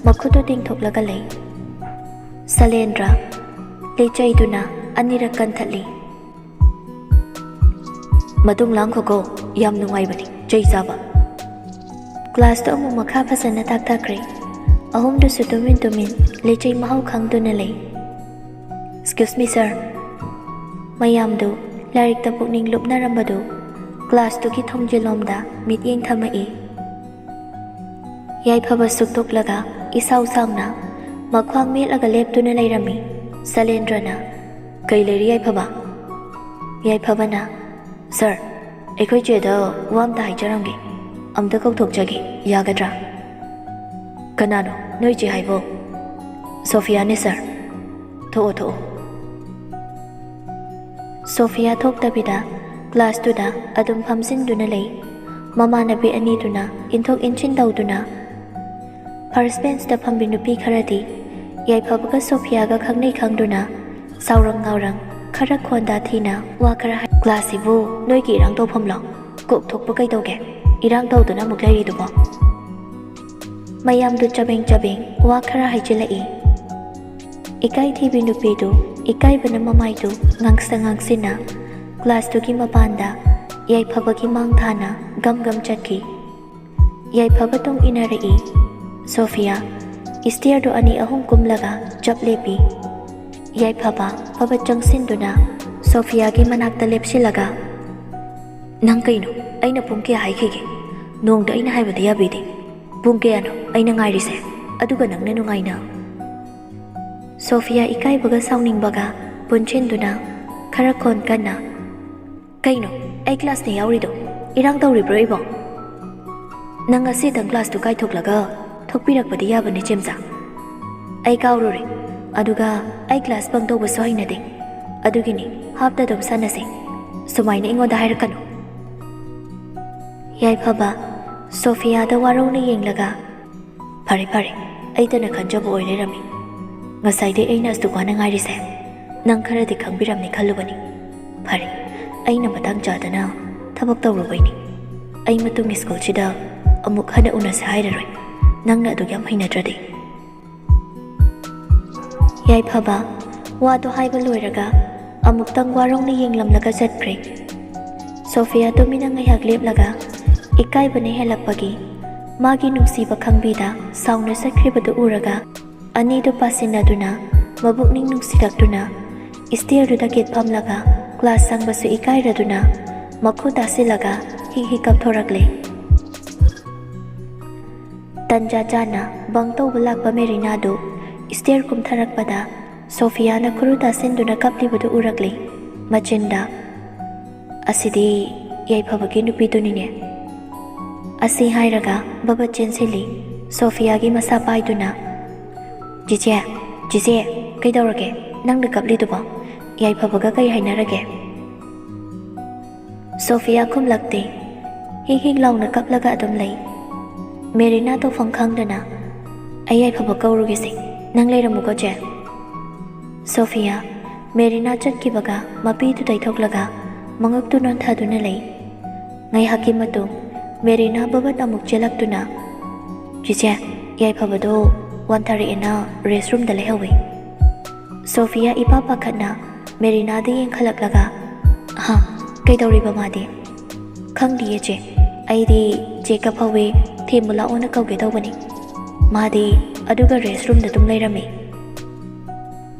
ꯃꯈꯨꯠꯇꯨ ꯇꯤꯡꯊꯣꯛꯂꯒ ꯂꯩ꯫ ꯁꯂꯦꯟꯗ꯭ꯔ ꯂꯤꯆꯩꯗꯨꯅ ꯑꯅꯤꯔꯛ ꯀꯟꯊꯠꯂꯤ꯫ "ꯃꯇꯨꯡ ꯂꯥꯡꯈꯣꯀꯣ, ꯌꯥꯝ ꯅꯨꯡꯉꯥꯏꯕꯅꯤ ꯆꯩ ꯆꯥꯕ꯫" ꯀ꯭ꯂꯥꯁꯇꯨ ꯑꯃꯨꯛ ꯃꯈꯥ ꯐꯖꯅ ꯇꯥꯛꯊꯈ꯭ꯔꯦ꯫ ꯑꯍꯨꯝꯗꯨꯁꯨ ꯇꯨꯃꯤꯟ ꯇꯨꯃꯤꯟ ꯂꯤꯆꯩ ꯃꯍꯥꯎ ꯈꯪꯗꯨꯅ ꯂꯩ꯫ "Excuse me, sir." ꯃꯌꯥꯝꯗꯨ ꯂꯥꯏꯔꯤꯛꯇ ꯄꯨꯛꯅꯤꯡ ꯂꯨꯞꯅꯔꯝꯕꯗꯨ ꯀ꯭ꯂꯥꯁꯇꯨꯒꯤ ꯊꯣꯡꯖꯤꯜꯂꯣꯝꯗ ꯃꯤꯠꯌꯦꯡ ꯊꯝꯃꯛꯏ꯫ ꯌꯥꯏꯐꯕ ꯁꯨꯛꯇꯣꯛꯂꯒ ꯏꯁꯥꯎ ꯁꯥꯎꯅ ꯃꯈ꯭ꯋꯥꯡ ꯃꯦꯠꯂꯒ ꯂꯦꯞꯇꯨꯅ ꯂꯩꯔꯝꯃꯤ꯫ ꯁꯂꯦꯟꯗ꯭ꯔꯅ, "ꯀꯩ ꯂꯩꯔꯤ ꯌꯥꯏꯐꯕ?" ꯌꯥꯏꯐꯕꯅ, "ꯁꯥꯔ, ꯑꯩꯈꯣꯏ ꯆꯦꯗ ꯋꯥ ꯑꯝꯇ ꯍꯥꯏꯖꯔꯝꯒꯦ, ꯑꯝꯇ ꯀꯧꯊꯣꯛꯆꯒꯦ, ꯌꯥꯒꯗ꯭ꯔꯥ?" "ꯀꯅꯥꯅꯣ ꯅꯣꯏ ꯆꯦ ꯍꯥꯏꯕꯣ?" "ꯁꯣꯐꯤꯌꯥꯅꯦ ꯁꯥꯔ꯫" "ꯊꯣꯛꯑꯣ, ꯊꯣꯛꯑꯣ꯫" ꯁꯣꯐꯤꯌꯥ ꯊꯣꯛꯇꯕꯤꯗ ꯀ꯭ꯂꯥꯁꯇꯨꯗ ꯑꯗꯨꯝ ꯐꯝꯖꯤꯟꯗꯨꯅ ꯂꯩ꯫ ꯃꯃꯥꯟꯅꯕꯤ ꯑꯅꯤꯗꯨꯅ ꯏꯟꯊꯣꯛ ꯏꯟꯁꯤꯟ ꯇꯧꯗꯨꯅ ꯐꯥꯔꯁ ꯕꯦꯟꯁꯇ ꯐꯝꯕꯤ ꯅꯨꯄꯤ ꯈꯔꯗꯤ ꯌꯥꯏꯐꯕꯒ ꯁꯣꯐꯤꯌꯥꯒ ꯈꯪꯅꯩ ꯈꯪꯗꯨꯅ ꯁꯥꯎꯔꯪ ꯉꯥꯎꯔꯪ ꯈꯔ ꯈꯣꯟꯗꯥ ꯊꯤꯅ ꯋꯥ ꯈꯔ ꯍꯥꯏ꯫ "ꯀ꯭ꯂꯥꯁꯁꯤꯕꯨ ꯅꯣꯏꯒꯤ ꯏꯔꯥꯡ ꯇꯧꯐꯝꯂꯣ? ꯀꯣꯛ ꯊꯣꯛꯄ ꯀꯩꯗꯧꯒꯦ? ꯏꯔꯥꯡ ꯇꯧꯗꯨꯅ ꯑꯃꯨꯛ ꯂꯩꯔꯤꯗꯨꯕꯣ?" ꯃꯌꯥꯝꯗꯨ ꯆꯕꯦꯡ ꯆꯕꯦꯡ ꯋꯥ ꯈꯔ ꯍꯥꯏꯖꯤꯜꯂꯛꯏ꯫ ꯏꯀꯥꯏ ꯊꯤꯕꯤ ꯅꯨꯄꯤꯗꯨ ꯏꯀꯥꯏꯕꯅ ꯃꯃꯥꯏꯗꯨ ꯉꯥꯡꯁ ꯉꯥꯡꯁꯤꯟꯅ ꯀ꯭ꯂꯥꯁꯇꯨꯒꯤ ꯃꯄꯥꯟꯗ ꯌꯥꯏꯐꯕꯒꯤ ꯃꯥꯡ ꯊꯥꯅ ꯒꯝ ꯒꯝ ꯆꯠꯈꯤ꯫ ꯌꯥꯏꯐꯕ ꯇꯨꯡ ꯏꯟꯅꯔꯛꯏ꯫ ꯁꯣꯐꯤꯌꯥ ꯏꯁꯇꯤꯌꯔꯗꯨ ꯑꯅꯤ ꯑꯍꯨꯝ ꯀꯨꯝꯂꯒ ꯆꯞ ꯂꯦꯞꯄꯤ꯫ ꯌꯥꯏꯐꯕ ꯐꯕ ꯆꯪꯁꯤꯟꯗꯨꯅ ꯁꯣꯐꯤꯌꯥꯒꯤ ꯃꯅꯥꯛꯇ ꯂꯦꯞꯁꯤꯜꯂꯒ, "ꯅꯪ ꯀꯩꯅꯣ? ꯑꯩꯅ ꯄꯨꯡ ꯀꯌꯥ ꯍꯥꯏꯈꯤꯒꯦ? ꯅꯣꯡꯗ ꯑꯩꯅ ꯍꯥꯏꯕꯗ ꯌꯥꯕꯤꯗꯦ꯫ ꯄꯨꯡ ꯀꯌꯥꯅꯣ ꯑꯩꯅ ꯉꯥꯏꯔꯤꯁꯦ? ꯑꯗꯨꯒ ꯅꯪꯅ ꯅꯨꯡꯉꯥꯏꯅ?" ꯁꯣꯐꯤꯌꯥ ꯏꯀꯥꯏꯕꯒ ꯁꯥꯎꯅꯤꯡꯕꯒ ꯄꯨꯟꯁꯤꯟꯗꯨꯅ ꯈꯔ ꯈꯣꯟ ꯀꯟꯅ, "ꯀꯩꯅꯣ? ꯑꯩ ꯀ꯭ꯂꯥꯁꯅꯦ ꯌꯥꯎꯔꯤꯗꯣ꯫ ꯏꯔꯥꯡ ꯇꯧꯔꯤꯕ꯭ꯔꯣ ꯑꯩꯕꯣ? ꯅꯪ ꯉꯁꯤꯇꯪ ꯀ꯭ꯂꯥꯁꯇꯨ ꯀꯥꯏꯊꯣꯛꯂꯒ ꯊꯣꯛꯄꯤꯔꯛꯄꯗꯤ ꯌꯥꯕꯅꯤ, ꯆꯦꯝꯆꯥ꯫ ꯑꯩ ꯀꯥꯎꯔꯨꯔꯦ꯫ ꯑꯗꯨꯒ ꯑꯩ ꯀ꯭ꯂꯥꯁ ꯕꯪ ꯇꯧꯕꯁꯨ ꯍꯩꯅꯗꯦ꯫ ꯑꯗꯨꯒꯤꯅꯤ, ꯍꯥꯞꯇ ꯑꯗꯨꯝ ꯁꯥꯟꯅꯁꯦ꯫ ꯁꯨꯃꯥꯏꯅ ꯑꯩꯉꯣꯟꯗ ꯍꯥꯏꯔꯛꯀꯅꯨ꯫" ꯌꯥꯏꯐꯕ ꯁꯣꯐꯤꯌꯥꯗ ꯋꯥꯔꯧꯅ ꯌꯦꯡꯂꯒ, "ꯐꯔꯦ, ꯐꯔꯦ, ꯑꯩꯇꯅ ꯈꯟꯖꯕ ꯑꯣꯏ ꯂꯩꯔꯝꯃꯤ꯫ ꯉꯁꯥꯏꯗꯩ ꯑꯩꯅ ꯑꯁꯨꯛ ꯋꯥꯅ ꯉꯥꯏꯔꯤꯁꯦ꯫ ꯅꯪ ꯈꯔꯗꯤ ꯈꯪꯕꯤꯔꯝꯅꯤ ꯈꯜꯂꯨꯕꯅꯤ꯫ ꯐꯔꯦ, ꯑꯩꯅ ꯃꯇꯥꯡ ꯆꯥꯗꯅ ꯊꯕꯛ ꯇꯧꯔꯨꯕꯩꯅꯤ꯫ ꯑꯩ ꯃꯇꯨꯡꯒꯤ ꯁ꯭ꯀꯨꯜꯁꯤꯗ ꯑꯃꯨꯛ ꯍꯟꯅ ꯎꯅꯁꯦ ꯍꯥꯏꯔꯔꯣꯏ꯫ ꯅꯪꯅ ꯑꯗꯨꯛ ꯌꯥꯝ ꯍꯩꯅꯗ꯭ꯔꯗꯤ꯫ ꯌꯥꯏꯐꯕ ꯋꯥꯗꯣ ꯍꯥꯏꯕ ꯂꯣꯏꯔꯒ ꯑꯃꯨꯛꯇꯪ ꯋꯥꯔꯧꯅ ꯌꯦꯡꯂꯝꯂꯒ ꯆꯠꯈ꯭ꯔꯦ꯫ ꯁꯣꯐꯤꯌꯥ ꯇꯨꯃꯤꯟꯅ ꯉꯥꯏꯍꯥꯛ ꯂꯦꯞꯂꯒ ꯏꯀꯥꯏꯕꯅ ꯍꯦꯜꯂꯛꯄꯒꯤ ꯃꯥꯒꯤ ꯅꯨꯡꯁꯤꯕ ꯈꯪꯕꯤꯗ ꯁꯥꯎꯅ ꯆꯠꯈ꯭ꯔꯤꯕꯗꯨ ꯎꯔꯒ ꯑꯅꯤꯗꯨ ꯄꯥꯁꯤꯟꯅꯗꯨꯅ ꯃꯕꯨꯛꯅꯤꯡ ꯅꯨꯡꯁꯤꯔꯛꯇꯨꯅ stairꯗꯨꯗ ꯀꯤꯠ ꯐꯝꯂꯒ class ꯆꯪꯕꯁꯨ ꯏꯀꯥꯏꯔꯗꯨꯅ ꯃꯈꯨ ꯇꯥꯁꯤꯜꯂꯒ ꯍꯤꯛ ꯍꯤꯛ ꯀꯞꯊꯣꯔꯛꯂꯦ꯫ ꯇꯟꯖꯥ ꯆꯥꯅ bunk ꯇꯧꯕ ꯂꯥꯛꯄ ꯃꯦꯔꯤꯅꯥꯗꯨ stair ꯀꯨꯝꯊꯔꯛꯄꯗ ꯁꯣꯐꯤꯌꯥꯅ ꯈꯨꯔꯨ ꯇꯥꯁꯤꯟꯗꯨꯅ ꯀꯞꯂꯤꯕꯗꯨ ꯎꯔꯛꯂꯦ꯫ ꯃꯆꯤꯟꯗ, "ꯑꯁꯤꯗꯤ ꯌꯥꯏꯐꯕꯒꯤ ꯅꯨꯄꯤꯗꯨꯅꯤꯅꯦ" ꯑꯁꯤ ꯍꯥꯏꯔꯒ ꯕꯕꯠ ꯆꯦꯟꯁꯤꯜꯂꯤ꯫ ꯁꯣꯐꯤꯌꯥꯒꯤ ꯃꯁꯥ ꯄꯥꯏꯗꯨꯅ, "ꯆꯤꯆꯦ, ꯆꯤꯆꯦ, ꯀꯩꯗꯧꯔꯒꯦ? ꯅꯪꯅ ꯀꯞꯂꯤꯗꯨꯕꯣ? ꯌꯥꯏꯐꯕꯒ ꯀꯩ ꯍꯥꯏꯅꯔꯒꯦ?" ꯁꯣꯐꯤꯌꯥ ꯈꯨꯝꯂꯛꯇꯦ꯫ ꯍꯤꯛ ꯍꯤꯛ ꯂꯥꯎꯅ ꯀꯞꯂꯒ ꯑꯗꯨꯝ ꯂꯩ꯫ ꯃꯦꯔꯤꯅꯥ ꯇꯧꯐꯝ ꯈꯪꯗꯅ, "ꯑꯩ ꯌꯥꯏꯐꯕ ꯀꯧꯔꯨꯒꯦꯁꯦ, ꯅꯪ ꯂꯩꯔꯝꯃꯨꯀꯣ, ꯆꯦ꯫" ꯁꯣꯐꯤꯌꯥ ꯃꯦꯔꯤꯅꯥ ꯆꯠꯈꯤꯕꯒ ꯃꯄꯤꯗꯨ ꯇꯩꯊꯣꯛꯂꯒ ꯃꯉꯛꯇꯨ ꯅꯣꯟꯊꯗꯨꯅ ꯂꯩ꯫ ꯉꯥꯏꯍꯥꯛꯀꯤ ꯃꯇꯨꯡ ꯃꯦꯔꯤꯅꯥ ꯕꯕꯠ ꯑꯃꯨꯛ ꯆꯦꯜꯂꯛꯇꯨꯅ, "ꯆꯤꯆꯦ, ꯌꯥꯏꯐꯕꯗꯣ ꯋꯥꯟꯊꯔꯛꯑꯦꯅ restroomꯗ ꯂꯩꯍꯧꯋꯤ꯫" ꯁꯣꯐꯤꯌꯥ ꯏꯄꯥ ꯄꯥꯈꯠꯅ ꯃꯦꯔꯤꯅꯥꯗ ꯌꯦꯡꯈꯠꯂꯛꯂꯒ, "ꯍꯥ, ꯀꯩꯗꯧꯔꯤꯕ ꯃꯥꯗꯤ?" "ꯈꯪꯗꯤꯌꯦ ꯆꯦ, ꯑꯩꯗꯤ ꯆꯦ ꯀꯞꯍꯧꯋꯦ, ꯊꯦꯝꯃꯨ ꯂꯥꯛꯑꯣꯅ ꯀꯧꯒꯦ ꯇꯧꯕꯅꯤ꯫ ꯃꯥꯗꯤ ꯑꯗꯨꯒ restroomꯗ ꯑꯗꯨꯝ ꯂꯩꯔꯝꯃꯤ꯫"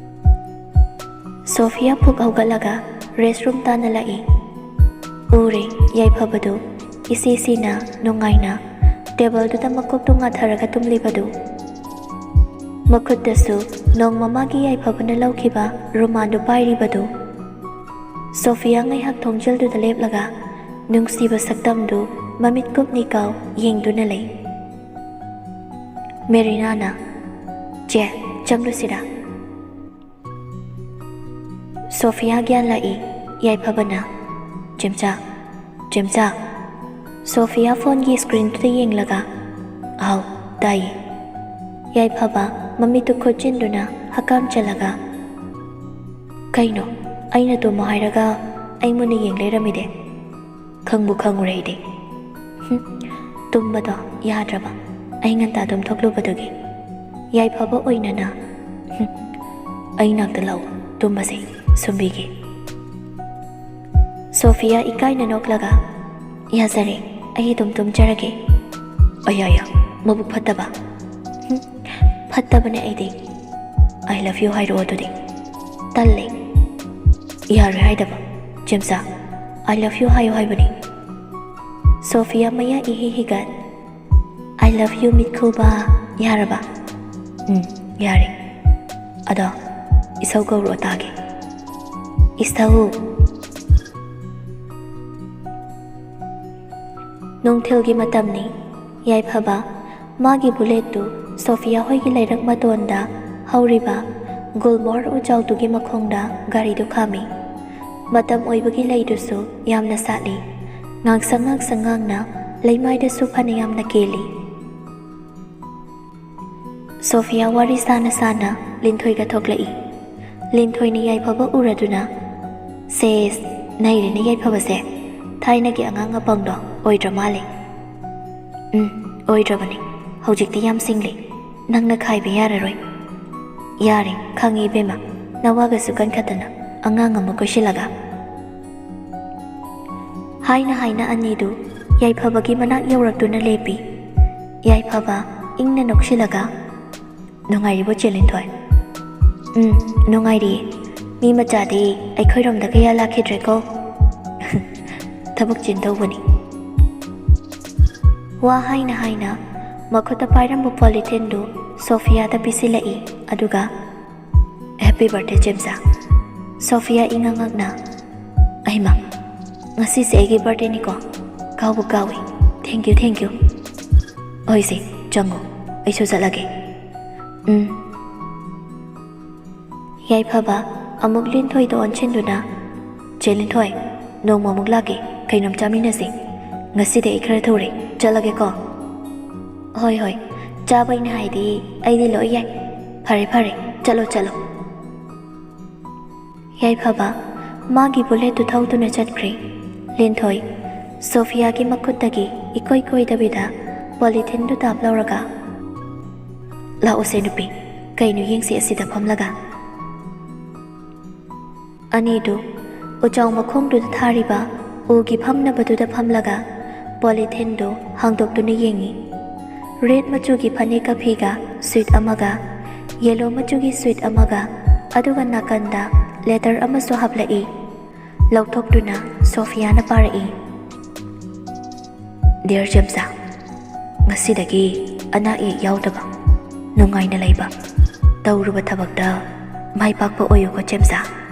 ꯁꯣꯐꯤꯌꯥ ꯐꯨꯛ ꯍꯧꯒꯠꯂꯒ restroom ꯇꯥꯟꯅ ꯂꯥꯛꯏ꯫ ꯎꯔꯦ ꯌꯥꯏꯐꯕꯗꯨ ꯏꯁꯤ ꯁꯤꯅ ꯅꯨꯡꯉꯥꯏꯅ tableꯗꯨꯗ ꯃꯀꯣꯛꯇꯨ ꯉꯥꯊꯔꯒ ꯇꯨꯝꯂꯤꯕꯗꯨ꯫ ꯃꯈꯨꯠꯇꯁꯨ ꯅꯣꯡꯃ ꯃꯥꯒꯤ ꯌꯥꯏꯐꯕꯅ ꯂꯧꯈꯤꯕ ꯔꯨꯃꯥꯟꯗꯨ ꯄꯥꯏꯔꯤꯕꯗꯨ꯫ ꯁꯣꯐꯤꯌꯥ ꯉꯥꯏꯍꯥꯛ ꯊꯣꯡꯖꯤꯜꯗꯨꯗ ꯂꯦꯞꯂꯒ ꯅꯨꯡꯁꯤꯕ ꯁꯛꯇꯝꯗꯨ ꯃꯃꯤꯠ ꯀꯨꯞꯅꯤꯀꯥꯎ ꯌꯦꯡꯗꯨꯅ ꯂꯩ꯫ ꯃꯦꯔꯤꯅꯥꯅ, "ꯆꯦ, ꯆꯪꯂꯨꯁꯤꯔꯥ?" ꯁꯣꯐꯤꯌꯥ ꯒ꯭ꯌꯥꯟ ꯂꯥꯛꯏ꯫ ꯌꯥꯏꯐꯕꯅ, "ꯆꯦꯝꯆꯥ, ꯆꯦꯝꯆꯥ꯫" ꯁꯣꯐꯤꯌꯥ phoneꯒꯤ screenꯗꯨꯗ ꯌꯦꯡꯂꯒ, "ꯑꯥꯎ, ꯇꯥꯏꯌꯦ꯫" ꯌꯥꯏꯐꯕ ꯃꯃꯤꯠꯇꯨ ꯈꯨꯠꯆꯤꯟꯗꯨꯅ ꯍꯀꯥꯝ ꯆꯜꯂꯒ, "ꯀꯩꯅꯣ, ꯑꯩꯅ ꯇꯨꯝꯃꯣ ꯍꯥꯏꯔꯒ ꯑꯩ ꯃꯨꯟꯅ ꯌꯦꯡ ꯂꯩꯔꯝꯃꯤꯗꯤ? ꯈꯪꯕꯨ ꯈꯪꯉꯨꯔꯦ ꯑꯩꯗꯤ꯫" ꯍꯨꯝ, ꯇꯨꯝꯕꯗꯣ ꯌꯥꯗ꯭ꯔꯕ꯫ ꯑꯩ ꯉꯟꯇꯥ ꯇꯨꯝꯊꯣꯛꯂꯨꯕꯗꯨꯒꯤ꯫ ꯌꯥꯏꯐꯕ ꯑꯣꯏꯅꯅ꯫ "ꯍꯨꯝ, ꯑꯩ ꯅꯥꯛꯇ ꯂꯥꯛꯎ, ꯇꯨꯝꯃꯁꯦ, ꯁꯨꯝꯕꯤꯒꯦ꯫" ꯁꯣꯐꯤꯌꯥ ꯏꯀꯥꯏꯅ ꯅꯣꯛꯂꯒ, "ꯌꯥꯖꯔꯦ, ꯑꯩ ꯑꯗꯨꯝ ꯇꯨꯝꯖꯔꯒꯦ꯫" "ꯑꯌꯥ, ꯌꯥ, ꯃꯕꯨꯛ ꯐꯠꯇꯕ꯫" "ꯍꯨꯝ, ꯐꯠꯇꯕꯅꯦ ꯑꯩꯗꯤ꯫" "I love you ꯍꯥꯏꯔꯛꯑꯣ ꯑꯗꯨꯗꯤ꯫" "ꯇꯜꯂꯦ꯫" "ꯌꯥꯔꯣꯏ ꯍꯥꯏꯗꯕ, ꯆꯦꯝꯆꯥ, I love you ꯍꯥꯏꯌꯨ ꯍꯥꯏꯕꯅꯤ꯫" ꯁꯣꯐꯤꯌꯥ ꯃꯌꯥ ꯏꯍꯤ ꯍꯤꯒꯠ, "I love you ꯃꯤꯠꯈꯨꯕ, ꯌꯥꯔꯕ?" "ꯎꯝ, ꯌꯥꯔꯦ꯫ ꯑꯗꯣ ꯏꯁꯧ ꯀꯧꯔꯛꯑꯣ ꯇꯥꯒꯦ꯫" "ꯏꯁꯧ?" ꯅꯨꯡꯊꯤꯜꯒꯤ ꯃꯇꯝꯅꯤ꯫ ꯌꯥꯏꯐꯕ ꯃꯥꯒꯤ ꯕꯨꯂꯦꯠꯇꯨ ꯁꯣꯐꯤꯌꯥ ꯍꯣꯏꯒꯤ ꯂꯩꯔꯛ ꯃꯇꯣꯟꯗ ꯍꯧꯔꯤꯕ ꯒꯨꯜꯃꯣꯍꯔ ꯎꯖꯥꯎꯗꯨꯒꯤ ꯃꯈꯣꯡꯗ ꯒꯥꯔꯤꯗꯨ ꯈꯥꯝꯃꯤ꯫ ꯃꯇꯝ ꯑꯣꯏꯕꯒꯤ ꯂꯩꯗꯨꯁꯨ ꯌꯥꯝꯅ ꯁꯥꯠꯂꯤ꯫ ꯉꯥꯡꯁꯪ ꯉꯥꯡꯁꯪ ꯉꯥꯡꯅ ꯂꯩꯃꯥꯏꯗꯁꯨ ꯐꯅ ꯌꯥꯝꯅ ꯀꯦꯜꯂꯤ꯫ ꯁꯣꯐꯤꯌꯥ ꯋꯥꯔꯤ ꯁꯥꯅ ꯁꯥꯅ ꯂꯤꯟꯊꯣꯏꯒ ꯊꯣꯛꯂꯛꯏ꯫ ꯂꯤꯟꯊꯣꯏꯅ ꯌꯥꯏꯐꯕ ꯎꯔꯗꯨꯅ, "ꯁꯦꯁ, ꯅꯩꯔꯦꯅꯦ ꯌꯥꯏꯐꯕꯁꯦ꯫ ꯊꯥꯏꯅꯒꯤ ꯑꯉꯥꯡ ꯑꯄꯪꯗꯣ ꯑꯣꯏꯗ꯭ꯔ ꯃꯥꯜꯂꯦ꯫" "ꯎꯝ, ꯑꯣꯏꯗ꯭ꯔꯕꯅꯤ꯫ ꯍꯧꯖꯤꯛꯇꯤ ꯌꯥꯝ ꯁꯤꯡꯂꯤ꯫ ꯅꯪꯅ ꯈꯥꯏꯕ ꯌꯥꯔꯔꯣꯏ꯫" "ꯌꯥꯔꯦ, ꯈꯪꯉꯤ ꯏꯕꯦꯝꯃ꯫ ꯅꯋꯥꯒꯁꯨ ꯀꯟꯈꯠꯇꯅ ꯑꯉꯥꯡ ꯑꯃ ꯀꯣꯏꯁꯤꯜꯂꯒ꯫" ꯍꯥꯏꯅ ꯍꯥꯏꯅ ꯑꯅꯤꯗꯨ ꯌꯥꯏꯐꯕꯒꯤ ꯃꯅꯥꯛ ꯌꯧꯔꯛꯇꯨꯅ ꯂꯦꯞꯄꯤ꯫ ꯌꯥꯏꯐꯕ ꯏꯪꯅ ꯅꯣꯛꯁꯤꯜꯂꯒ, "ꯅꯨꯡꯉꯥꯏꯔꯤꯕꯣ, ꯆꯦ ꯂꯤꯟꯊꯣꯏ?" "ꯎꯝ, ꯅꯨꯡꯉꯥꯏꯔꯤꯌꯦ꯫ ꯃꯤ ꯃꯆꯥꯗꯤ ꯑꯩꯈꯣꯏꯔꯣꯝꯗ ꯀꯌꯥ ꯂꯥꯛꯈꯤꯗ꯭ꯔꯦꯀꯣ꯫" "ꯊꯕꯛ ꯆꯤꯟ ꯇꯧꯕꯅꯤ꯫" ꯋꯥ ꯍꯥꯏꯅ ꯍꯥꯏꯅ ꯃꯈꯨꯠꯇ ꯄꯥꯏꯔꯝꯕ ꯄꯣꯂꯤꯊꯤꯟꯗꯨ ꯁꯣꯐꯤꯌꯥꯗ ꯄꯤꯁꯤꯜꯂꯛꯏ, ꯑꯗꯨꯒ, "Happy birthday, ꯆꯦꯝꯆꯥ꯫" ꯁꯣꯐꯤꯌꯥ ꯏꯉꯛ ꯉꯛꯅ, "ꯑꯩꯃ, ꯉꯁꯤꯁꯦ ꯑꯩꯒꯤ birthdayꯅꯤꯀꯣ? ꯀꯥꯎꯕꯨ ꯀꯥꯎꯏ꯫ Thank you, thank you꯫ ꯍꯣꯏꯁꯦ, ꯆꯪꯉꯣ, ꯑꯩꯁꯨ ꯆꯠꯂꯒꯦ꯫" "ꯎꯝ꯫" ꯌꯥꯏꯐꯕ ꯑꯃꯨꯛ ꯂꯤꯟꯊꯣꯏꯗ ꯑꯣꯟꯁꯤꯟꯗꯨꯅ, "ꯆꯦ ꯂꯤꯟꯊꯣꯏ, ꯅꯣꯡꯃ ꯑꯃꯨꯛ ꯂꯥꯛꯀꯦ, ꯀꯩꯅꯣꯝ ꯆꯥꯃꯤꯟꯅꯁꯦ꯫ ꯉꯁꯤꯗꯤ ꯑꯩ ꯈꯔ ꯊꯨꯔꯦ, ꯆꯠꯂꯒꯦꯀꯣ꯫" "ꯍꯣꯏ, ꯍꯣꯏ, ꯆꯥꯕꯩꯅ ꯍꯥꯏꯗꯤ ꯑꯩꯗꯤ ꯂꯣꯏ ꯌꯥꯏ꯫ ꯐꯔꯦ, ꯐꯔꯦ, ꯆꯠꯂꯣ, ꯆꯠꯂꯣ꯫" ꯌꯥꯏꯐꯕ ꯃꯥꯒꯤ ꯕꯨꯂꯦꯠꯇꯨ ꯊꯧꯗꯨꯅ ꯆꯠꯈ꯭ꯔꯦ꯫ ꯂꯤꯟꯊꯣꯏ ꯁꯣꯐꯤꯌꯥꯒꯤ ꯃꯈꯨꯠꯇꯒꯤ ꯏꯀꯣꯏ ꯀꯣꯏꯗꯕꯤꯗ ꯄꯣꯂꯤꯊꯤꯟꯗꯨ ꯇꯥꯞ ꯂꯧꯔꯒ, "ꯂꯥꯛꯎꯁꯦ ꯅꯨꯄꯤ, ꯀꯩꯅꯣ ꯌꯦꯡꯁꯤ ꯑꯁꯤꯗ ꯐꯝꯂꯒ?" ꯑꯅꯤꯗꯨ ꯎꯆꯥꯎ ꯃꯈꯣꯡꯗꯨꯗ ꯊꯥꯔꯤꯕ ꯎꯒꯤ ꯐꯝꯅꯕꯗꯨꯗ ꯐꯝꯂꯒ ꯄꯣꯂꯤꯊꯤꯟꯗꯨ ꯍꯥꯡꯗꯣꯛꯇꯨꯅ ꯌꯦꯡꯉꯤ꯫ ꯔꯦꯗ ꯃꯆꯨꯒꯤ ꯐꯅꯦꯛꯀ ꯐꯤꯒ ꯁ꯭ꯋꯤꯠ ꯑꯃꯒ, ꯌꯦꯂꯣ ꯃꯆꯨꯒꯤ ꯁ꯭ꯋꯤꯠ ꯑꯃꯒ, ꯑꯗꯨꯒ ꯅꯥꯀꯟꯗ ꯂꯦꯇꯔ ꯑꯃꯁꯨ ꯍꯥꯞꯂꯛꯏ꯫ ꯂꯧꯊꯣꯛꯇꯨꯅ ꯁꯣꯐꯤꯌꯥꯅ ꯄꯥꯔꯛꯏ꯫ "ꯗꯤꯌꯔ ꯆꯦꯝꯆꯥ, ꯉꯁꯤꯗꯒꯤ ꯑꯅꯥ ꯑꯌꯦꯛ ꯌꯥꯎꯗꯕ, ꯅꯨꯡꯉꯥꯏꯅ ꯂꯩꯕ, ꯇꯧꯔꯨꯕ ꯊꯕꯛꯇ ꯃꯥꯏ ꯄꯥꯛꯄ ꯑꯣꯏꯌꯨꯀꯣ ꯆꯦꯝꯆꯥ꯫